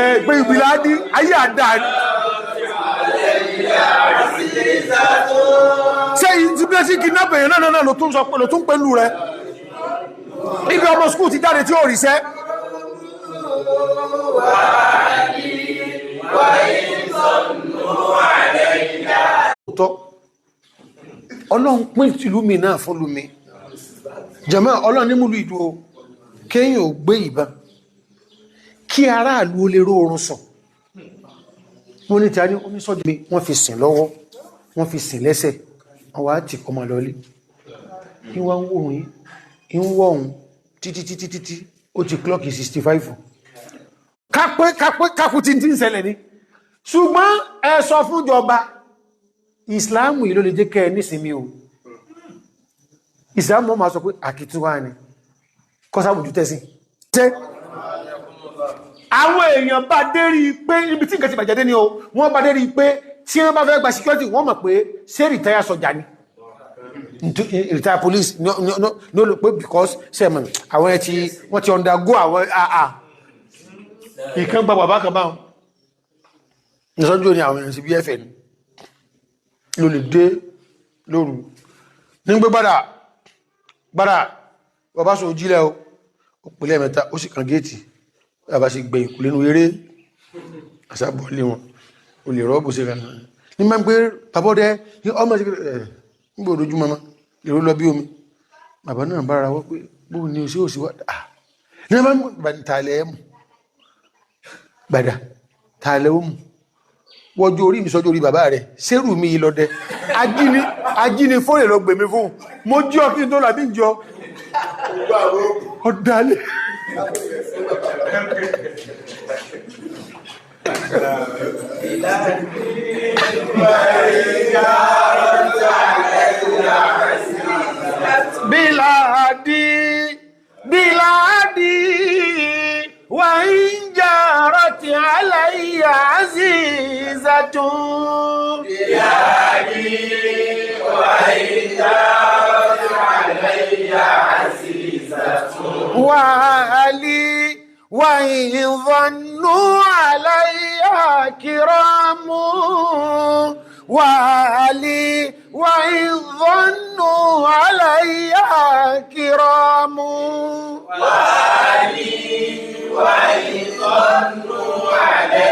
[SPEAKER 1] ẹ pé ìbílẹ̀ á ní ayé àdá ni. Ṣé ìdí bí ẹ sí kidnap èèyàn náà náà ló tún sọ pé ló tún pẹ̀lú rẹ ibi ọmọ skúù ti jáde tí ó ríṣẹ́. Ọlọ́run pín ìlú mi náà fún lumi jàmáà ọlọ́run ní múlù ìdúró kéyìn ò gbé ìbọn kí aráàlú ó lè ró oorun sùn. Wọ́n ní tí a ní oníṣọ́jú mi wọ́n fi sìn lọ́wọ́, wọ́n fi sìn lẹ́sẹ̀, wọ́n wá tì kọmọ lọlé. Ní wọ́n ń wò yín ń wọ́ òun títí títí títí ó ti klọ́kì 65. Kápẹ́ kápẹ́ kákú tí ń ṣẹlẹ̀ ní. Ṣùgbọ́n ẹ sọ fúnjọba, ìsìláàmù yìí ló lè jẹ́ kẹ́ ẹ nísinmi o. Ìsìláàmù máa sọ pé àkìtúwá ni, kọ́sàbùjú tẹ́sí. Tẹ́ àwọn èèyàn bá dé rí pé ibi tí nǹkan ti bàjẹ́ dé ni o, wọ́n bá dé rí pé tí wọ́n bá fẹ́ gba security wọ́n mọ̀ pé ṣé rìtáyà sọjà ni, rìtáyà police no no no no pé because sẹ́mọ̀ àwọn ẹ̀ tí wọ́n ti undergo àwọn àà ìkan gba bàbá kan báwọn ìsọ́jú ni àwọn èèyàn sí bí ẹ̀fẹ̀ ni ló lè dé lóru ní gbé gbádà gbádà bàbá sọ òjílẹ̀ o, ó pèlẹ̀ mẹ́ta ó sì kàn géètì. Bàbá sì gbẹ̀yìn kò lẹ́nu eré àṣàbọ̀lé wọn o lè rọ́ọ̀bù sí ìrànà ní máa ń gbé bàbọ́dẹ ọmọ sí ẹ̀ nígbò ojú mọ́mọ́ èrò lọ bí omi. Bàbá náà bára wọ́n pé bó ní oṣù òṣù wá ní wọ́n bá ń tààlẹ̀ ẹ̀mù gbàdà tààlẹ̀ òmù wọ́jú orí mi sọ́jú orí bàbá rẹ̀ sẹ́rù mi lọ́dẹ ajíní fóònù lọ gbèmí fún mo jí ọ kí n tó làbí jọ ọ̀dàlẹ̀. Biladi, biladi, wa in jarat alayya azizatun.
[SPEAKER 4] Biladi, wa in jarat alayya azizatun.
[SPEAKER 1] Wa ali, wa in dhannu alayya kiramu. وعلي وإن ظنوا علي كرام.
[SPEAKER 4] وعلي وإن ظنوا علي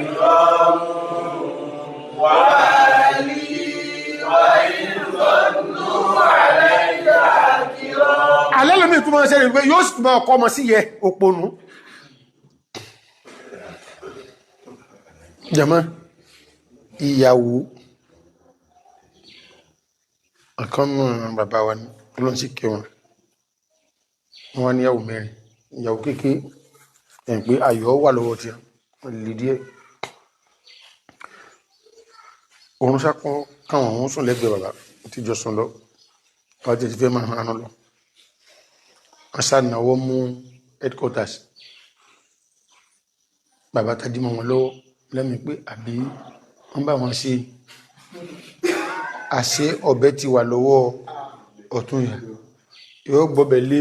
[SPEAKER 4] كرام. وعلي وإن ظنوا علي كرام.
[SPEAKER 1] Alẹ́ lómi ìtumọ̀ ṣe rí pé yóò sì túnmọ̀ ọkọ̀ ọmọ sí yẹ òpònú. Jàmá, ìyàwó àkọ́nù bàbá wa ní ọlọ́n sí kí wọn wọ́n ní ìyàwó mẹ́rin, ìyàwó kéèké ẹ̀ pé ayọ̀ wà lọ́wọ́ tí wọ́n lè díẹ̀ oorun sákọ́ káwọn òun sùn lẹ́gbẹ̀ẹ́ bàbá tí jọ sùn lọ wọ́n ti fẹ́ máa hàn lọ wọ́n sá náwó mú headquarters bàbá tají mọ́ wọn lọ́wọ́ lẹ́mìí pé àbí wọ́n bá wọn ṣe àṣẹ ọ̀bẹ ti wà lọ́wọ́ ọ̀tún yẹn yóò gbọ́bẹ̀ lé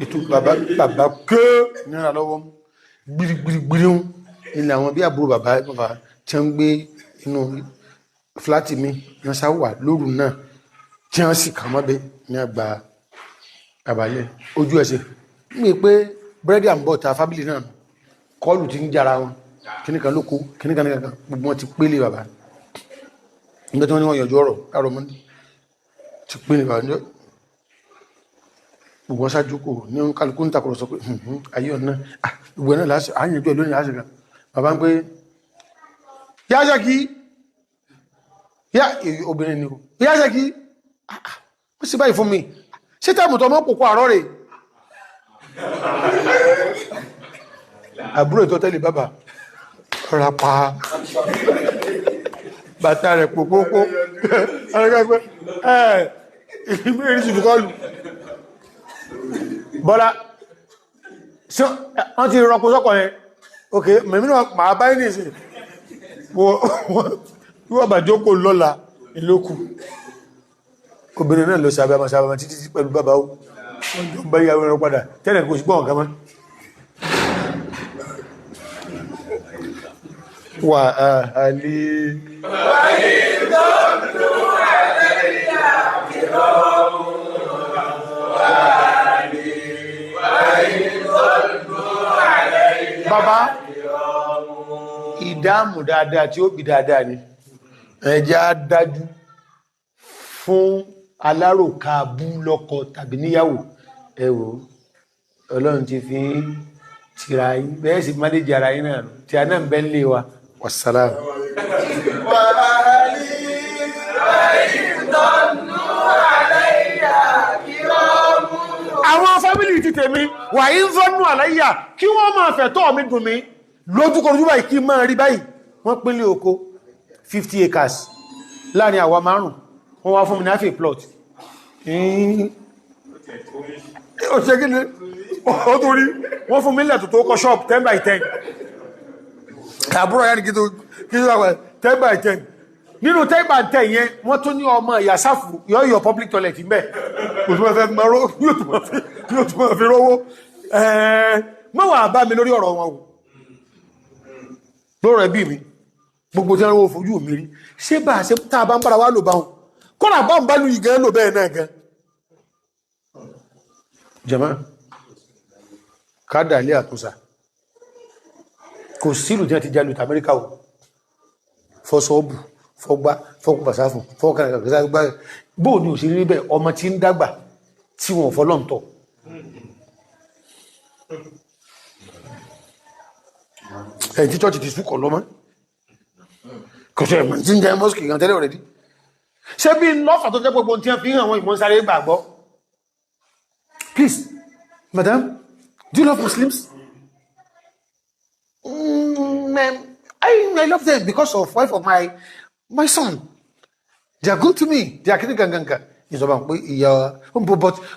[SPEAKER 1] ètò bàbá bàbá ké nira lọ́wọ́ gbirigbirigbiri ń ilẹ̀ àwọn bí àbúrò bàbá bàbá tí wọ́n ń gbé inú fúláàtì mi ní wọ́n sá wà lóru náà tí wọ́n sì kà mọ́bẹ̀ ní àgbà àbálẹ̀ ojú ẹsẹ̀ ń pè pé búrẹ́dì and butter fábílì náà kọ́ọ̀lù ti ń jara wọn kíníkan ló kó kíníkan nìkan gbogbo wọn ti pélé bàbá nígbà tí wọ́n ní wọ́n yànjú ọ̀rọ̀ láàrọ̀ mọ́ ti pélé bàbá ní gbogbo wọn ṣáájú kò ní kálukú ń takọ̀rọ̀ sọ pé ayé ọ̀nà gbogbo ẹ̀ náà láti àyànjú ẹ̀ lónìí láti kan bàbá ń pé yá ṣẹ́kí yá obìnrin ni o yá ṣẹ́kí ó sì báyìí fún mi ṣé táìmù tó ọmọ kòkó àárọ̀ rè àbúrò ìtọ́tẹ́lẹ̀ bàbá rapa bàtà rẹ̀ pòpópó ẹ̀ ìbéèrè sì fi kọlù bọ́lá Ṣé wọ́n ti rọpò sọ́kọ̀ yẹn? Ok, mẹ̀mí náà màá bá ní ìsìn. Wọ́n bá jókòó lọ́la ìlókù. Obìnrin náà lọ sí abẹ́mọ̀ sí abẹ́mọ̀ títí pẹ̀lú bàbá ó. Wọ́n jọ ń bá ìyàwó ẹran padà. Tẹ́lẹ̀ kò sí gbọ́n kan mọ́. Wà á lè. Bàbá, ìdáàmù dáadáa tí ó bí dáadáa ni, ẹjá dájú fún aláròká bú lọ́kọ tàbí níyàwó. Ẹ wò, Ọlọ́run ti fi tìra yín, bẹ́ẹ̀ sì mánéjì ara yín náà tí a náà ń bẹ́ ń lé wa. Wassalam. Àwọn fámílì ti tèmi wà ń zọ́nù àláyà kí wọ́n máa fẹ̀ tọ́ mi dùn mí lójúkọrújú báyìí kí máa rí báyìí. Wọ́n pínlẹ̀ oko 50 acres láàrin àwa márùn, wọ́n wá fún mi ní half a plot. Ó ṣe kí ni ó tó rí, wọ́n fún mi nílẹ̀ tó tó kọ́ shop 10 by 10. Àbúrò yẹn kí tó wà 10 by 10. Nínú 10 by 10 yẹn, wọ́n tún ní ọmọ ìyá sáfù yọ public toilet mẹ́. Kò tún máa fẹ́ máa ró, yóò tún máa fi rówó. Mọ́wàá bá mi lórí ọ̀rọ̀ wọn o. Lọ́rọ̀ ẹbí mi, gbogbo tí wọ́n fojú mi rí. Ṣé bá a ṣe tá a bá ń bára wá lò bá wọn? Kọ́nà bá ń bá lu ìgẹ́ lò bẹ́ẹ̀ náà gan. Jàmá, ká dà ilé àtúnṣà. Kò sílù tí wọ́n ti jalù Amẹ́ríkà o. Fọ́sọ́ọ̀bù, fọ́gbá, fọ́kùnbàsáfù, fọ́kànlá. Bóò ni òṣèré bẹ́ẹ̀, ọmọ tí ń dàgbà tí wọ́n fọ́lọ́ǹtọ̀. Ẹ̀yìn tí chọ́ọ̀chì ti súnkọ̀ lọ́mọ́. Kò sọ ẹ̀mọ̀ tí ń jẹ́ mọ́sùkì gan tẹ́lẹ̀ ọ̀rẹ́dí. Ṣé bí lọ́fà tó jẹ́ gbogbo tí wọ́n fi hàn wọ́n ìmọ̀ sáré gbàgbọ́? Please, madam, do you love Muslims? I love them because of wife of my son. They are good to me. They are killing ganganka. Ìjọba pé ìyá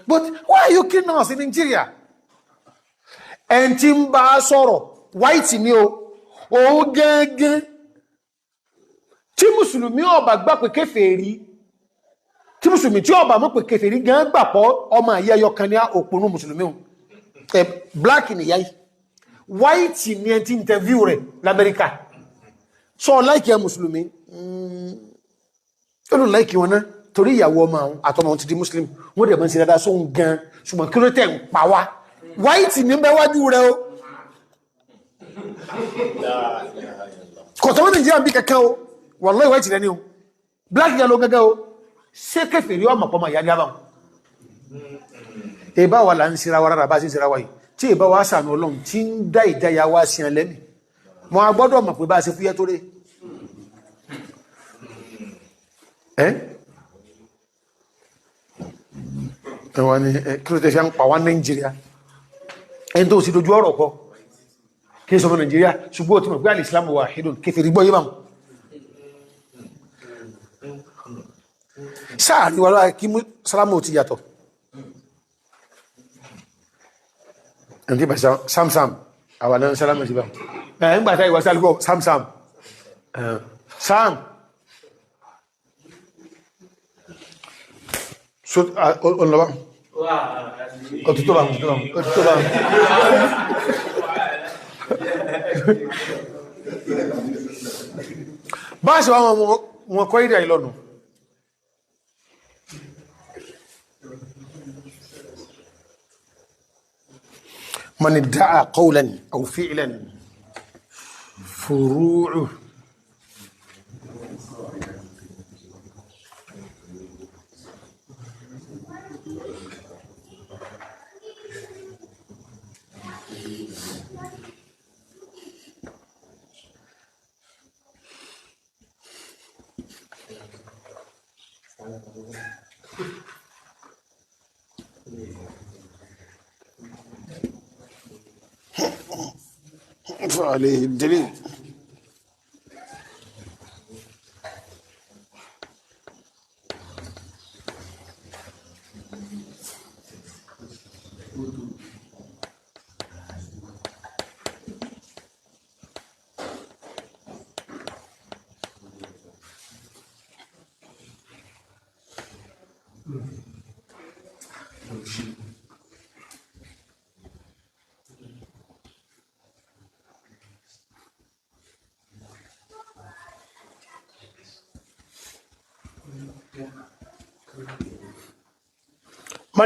[SPEAKER 1] but why are you killing us in Nigeria? Ẹn tí ń bá sọ̀rọ̀ white ni o, òun gẹ́gẹ́ tí Mùsùlùmí ọba gbà pé kèfèrí, tí Mùsùlùmí tí ọba mọ̀ pé kèfèrí gan gbà pọ̀ ọmọ ìyá ẹyọ kan ní òpònú Mùsùlùmí o. Black ni ìyá yìí, white ni ẹn tí interview rẹ̀ l'Amẹ́ríkà. Sọ láìkí ẹ Mùsùlùmí, ó lò láìkí wọn náà torí ìyàwó ọmọ àwọn àtọmọ wọn ti di Muslim, wọ́n dẹ̀ mọ́ sí dáadáa sóhun gan, ṣùgbọ́n kí ló tẹ̀ ń pa wá? White ní bẹ́ wájú rẹ o. Kọ̀tọ́mọ́ Nàìjíríà bí kankan o, wallahi white rẹ ni o, black yẹn ló gẹ́gẹ́ o. Ṣé kèfèrí ọmọ pọmọ ìyá ní abáwọn? Ìbá wa là ń sira wa rárá bá sí sira wa yìí, tí ìbá wa sànù Ọlọ́run tí ń dá ìjáyà wa sí ẹ lẹ́mì, wọn a gbọ́dọ̀ mọ̀ pé bá a ṣe fúyẹ́ tó rè. Ẹ̀wọ̀n ni kí ló tẹ́ fi ń pa wá Nàìjíríà? Ẹni tó sì dojú ọ̀rọ̀ kọ kí n sọmọ Nàìjíríà, ṣùgbọ́n ó ti mọ̀ pé al-Islamu wahidun, kèfèrí gbọ́ yé bá wọn. Sáà ní wàhálà kí sálámù ti yàtọ̀. Ẹni tí bá samsam, àwọn náà sálámù ti bá wọn. Ẹ̀ ń gbàtà ìwà sálùkọ́ samsam. Sam. So, ọ̀nlọ́wà. Ọ̀tútọ́ bá, ọ̀tútọ́ bá, ọ̀tútọ́ bá. Bá ṣe wá wọn kọ́ ìrìn àìlọ́nà. Man idda'a qawlan aw fi'lan furu'u فعليه الدليل. من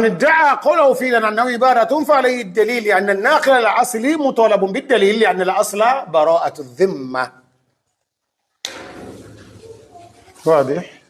[SPEAKER 1] ادعى قوله فينا أنه عبادة فعليه الدليل، لأن الناقل الأصلي مطالب بالدليل، لأن الأصل براءة الذمة. واضح؟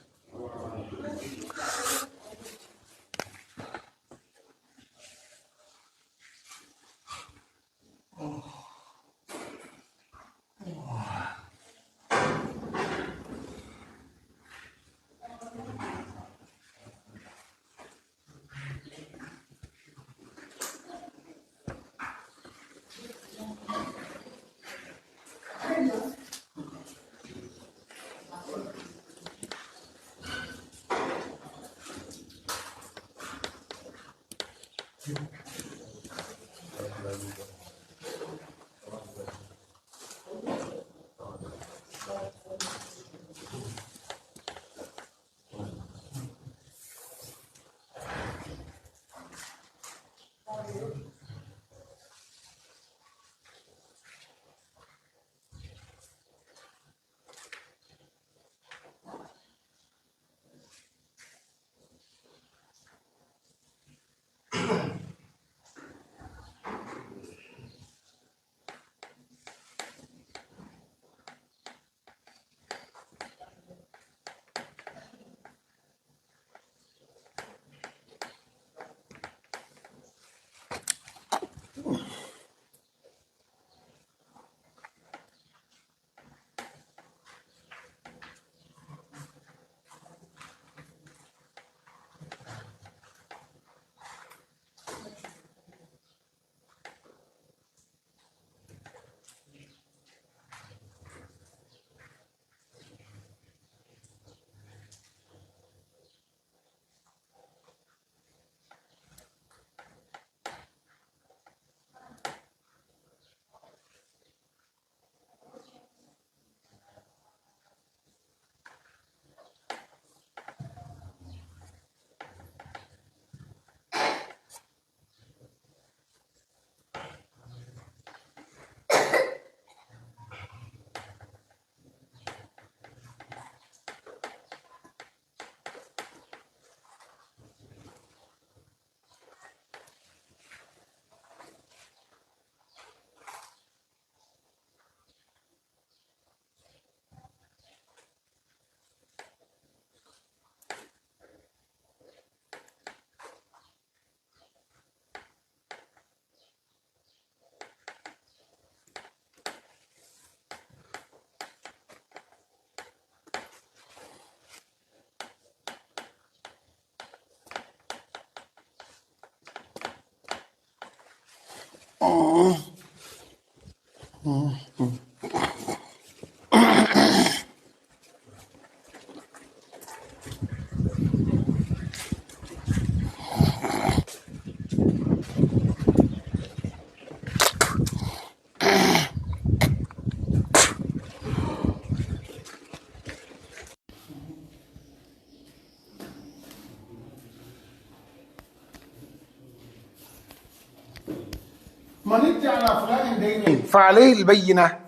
[SPEAKER 1] من ادعى على فلان دين فعليه البينة،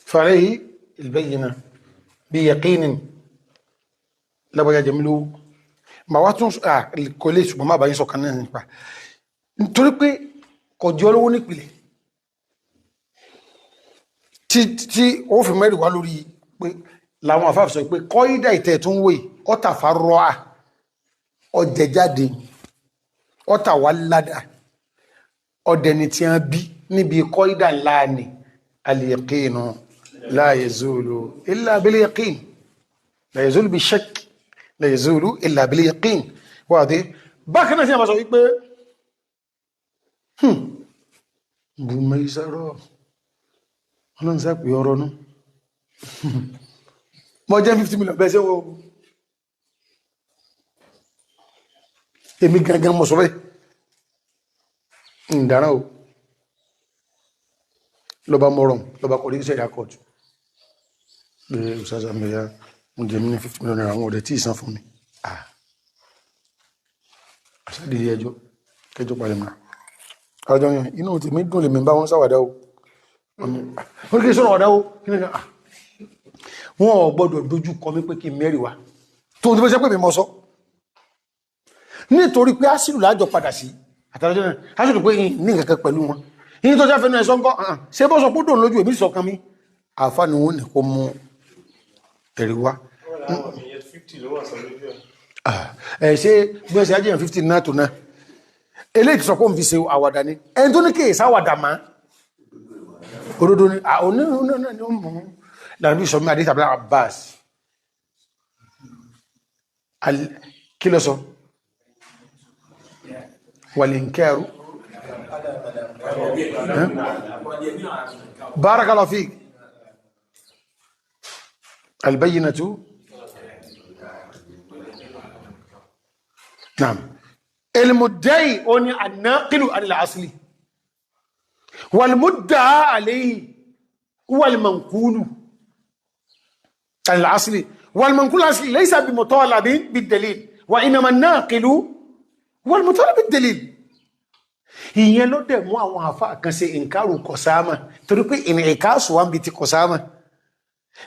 [SPEAKER 1] فعليه البينة بيقين. لو يجملو ما wá tún kò lè ṣùgbọ́n má bàyí sọ̀kan náà nípa nítorí pé kò jẹ́ olówó nípìnlẹ̀ tí ó fi mẹ́rin wá lórí pé làwọn àfáà sọ pé kọ́ídà ìtẹ̀ tó ń wè ọ̀tà farọ́à ọ̀jẹ̀ jáde ọ̀tà wà ládà ọ̀dẹni tí wọ́n bí níbi kọ́ídà ńlá ni al-yaqinu la yazulu illa bil-yaqin la yazulu bi-shakk la yazulu illa bil-yaqin. Wáde bákan náà sí àbá sọ wípé bùnmọ̀ ìsẹ́rọ̀ ọlọ́run sẹ́pì ọ̀rọ̀ nú mọ́ jẹ́ 50 million bẹ́ẹ̀ sẹ́wọ́ èmi gangan mọ̀ sọ bẹ́ẹ̀ ìdára o lọba mọ́rọ̀ lọba kọ̀rí iṣẹ́ ìyá kọ̀ọ̀tù pé òṣàṣà mẹ́ya Mo jẹ mí ní 50 million naira, àwọn ọ̀dẹ̀ tí ìsan fún mi. Àṣàdé ilé ẹjọ́ kẹjọ palẹ̀ mọ́. Àjọ yẹn inú ti mi dùn lè mi bá wọn sáwàdà o. Wọ́n kì í sọ̀rọ̀ ọ̀dà o. Kí ni ká wọn ò gbọ́dọ̀ dojú kọ mí pé kí n mẹ́rì wá tó ti fẹ́ sẹ́ pé mi mọ́ sọ, nítorí pé ásìlù lájọ padà sí àtàlọ́jọ́ náà, ásìlù pé ní nǹkan kan pẹ̀lú wọn yìí tó jáfẹ́ náà ẹ̀sọ́ ńkọ́ ṣé bọ́ sọ pé dùn lójú èmi sọ̀kan mi àfa ni wọn ní kó mú ẹ̀rí wá.
[SPEAKER 3] Wọ́n láwọn èèyàn 50 ló wà sọ lójú ẹ̀.
[SPEAKER 1] Ẹ ṣe bí wọ́n ṣe ajé yẹn 50 náà tó náà, eléyìí ti sọ pé òun fi ṣe àwàdà ni, ẹni tó ní kí èsà àwàdà má òdodo ni onírúurú náà ni ó mú lànà bí sọmi adé tàbí Abbas. Kí ló sọ wàlínkẹ́rù? Barakallahu fik. Albayyinatu naam المدعي أني الناقل عن الأصل، والمدعى عليه هو المنقول عن الأصل، والمنقول الأصلي ليس بمطالب بالدليل، وإنما الناقل هو المطالب بالدليل. Ìyẹn ló dẹ̀ mú àwọn àfa kan ṣe ìǹkarù kọ̀sáàmà, torí pé ìǹkàsù wa ń bi ti kọ̀sáàmà.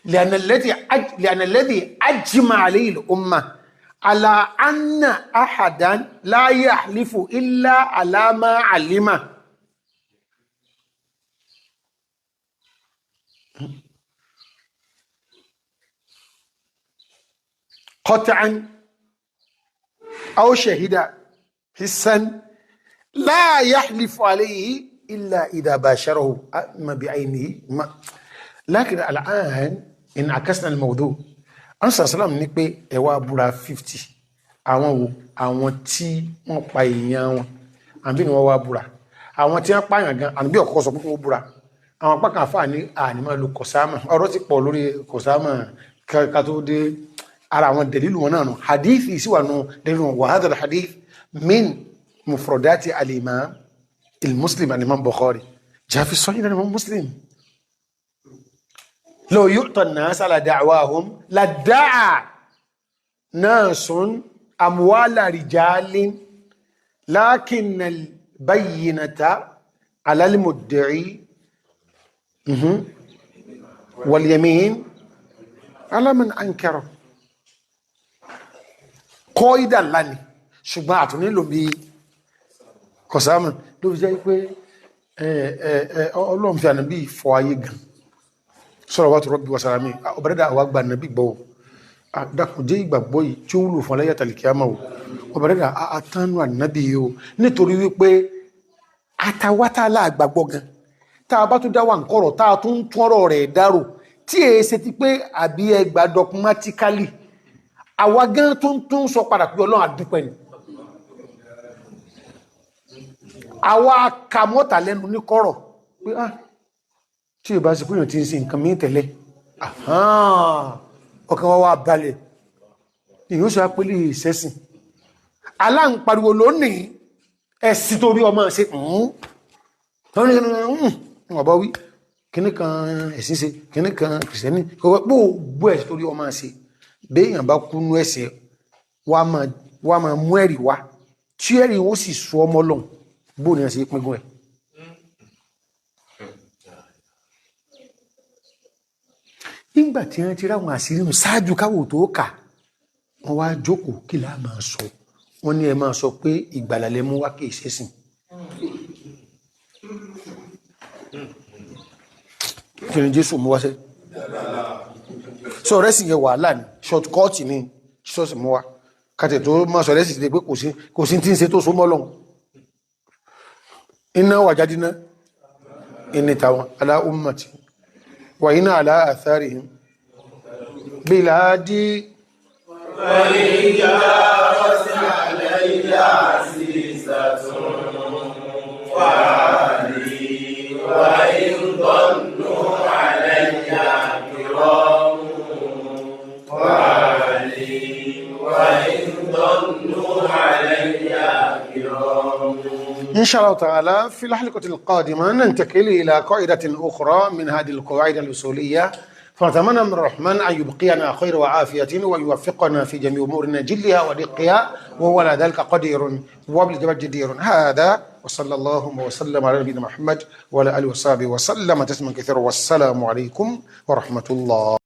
[SPEAKER 1] لأن الذي أجمع عليه الأمة على أن أحدا لا يحلف إلا على ما علم. قطعا أو شهد حسا لا يحلف عليه إلا إذا باشره أما بعينه ما. لكن الآن إن عكسنا الموضوع، ansa salam ní pé ẹ wá búra 50. Àwọn wo? Àwọn tí wọ́n pa èèyàn wọn, àbí ni wọ́n wá búra. Àwọn tí wọ́n pààyàn gan, àbí ọ̀kọ́kọ́ sọ pé kí wọ́n búra. Àwọn apá kan àfáà ní àní máa lo kọ̀sáàmà. Ọ̀rọ̀ ti pọ̀ lórí kọ̀sáàmà ká tó dé ara àwọn dẹ̀lílù wọn náà nù. Hadith sì wà nù dẹ̀lílù wọn. Wa hadha al-hadith min mufrodati al-imam al-Muslim, al-imam Bukhari, jaa fi sahih al-imam Muslim. لو يعطى الناس على دعواهم لادعى ناس أموال رجال، لكن البينة على المدعي واليمين على من أنكره. قاعدة لاني ṣùgbọ́n àtún nílò bí kọ̀sáàmù ló fi jẹ́ pé Ọlọ́run fi ànábì fọ ayé gan. Salawatu rabbi wa salami. Ọ̀bẹ̀rẹ̀dà àwọn àgbà nàbí gbọ́ dákun jẹ́ ìgbàgbọ́ yìí tí ó wúlò fún aláyàtà lìkíámà o. Ọ̀bẹ̀rẹ̀dà àtànú ànábì yìí o, nítorí wípé àtàwátà aláàgbàgbọ́ gan tá a bá tún dá wà nkọ̀rọ̀ tá a tún tún ọ̀rọ̀ rẹ̀ dárò tí èé ṣe ti pé àbí ẹgbà dọkumátíkálì, àwa gan tó ń tún sọ padà pé Ọlọ́run àdúpẹ́ ni. Àwa kà mọ́ta lẹ́nu ní kọ̀rọ̀ pé ah, tí ìbá sí pínyàn tí ń ṣe nǹkan mí tẹ̀lé, ọkàn wa wá balẹ̀, ìyóò ṣe apélé ìṣẹ́sìn aláǹpariwo lónìí ẹ̀sìn torí ọmọ ṣe ọ̀bọ̀ wí kíní kan ẹ̀sìn ṣe kíní kan kìrìsìtẹ́nì gbogbo ẹ̀sìn torí ọmọ ṣe. Béèyàn bá kúnú ẹ̀sìn wá máa mú ẹ̀rí wá tí ẹ̀rí ó sì sọ ọmọ lọ́hùn bóun ni ẹ̀ ṣe pínpín ẹ̀. Nígbà tí wọ́n ti ráwọn àṣírí nù ṣáájú káwò tó kà, wọ́n wá jókòó kí láà máa sọ. Wọ́n ní ẹ máa sọ pé ìgbàlà lẹ mú wá kì í ṣẹ̀sìn. Kí ni Jésù mú wá sẹ́? Sọ rẹ́sì yẹn wàhálà ni, short cut ni ṣọ́ọ̀ṣì mú wá. Kàtẹ̀ tó máa sọ rẹ́sì ti pé kò sí tí ń ṣe tó so mọ́ lọ́hùn. Iná wà jáde ná, ìní tàwọn ala ummati wa inna ala atharihim biladi.
[SPEAKER 4] وإن علي عزيزة وعلي وإن ظنوا علي كرام وعلي وإن ظنوا علي كرام.
[SPEAKER 1] إن شاء الله تعالى في الحلقة القادمة ننتقل إلى قاعدة أخرى من هذه القواعد الأصولية. فنتمنى من الرحمن أن يبقينا خير وعافية ويوفقنا في جميع أمورنا جلها ودقها، وهو على ذلك قدير وبالجبل جدير. هذا وصلى الله وسلم على نبينا محمد وعلى آله وصحبه وسلم تسليما كثيرا، والسلام عليكم ورحمة الله.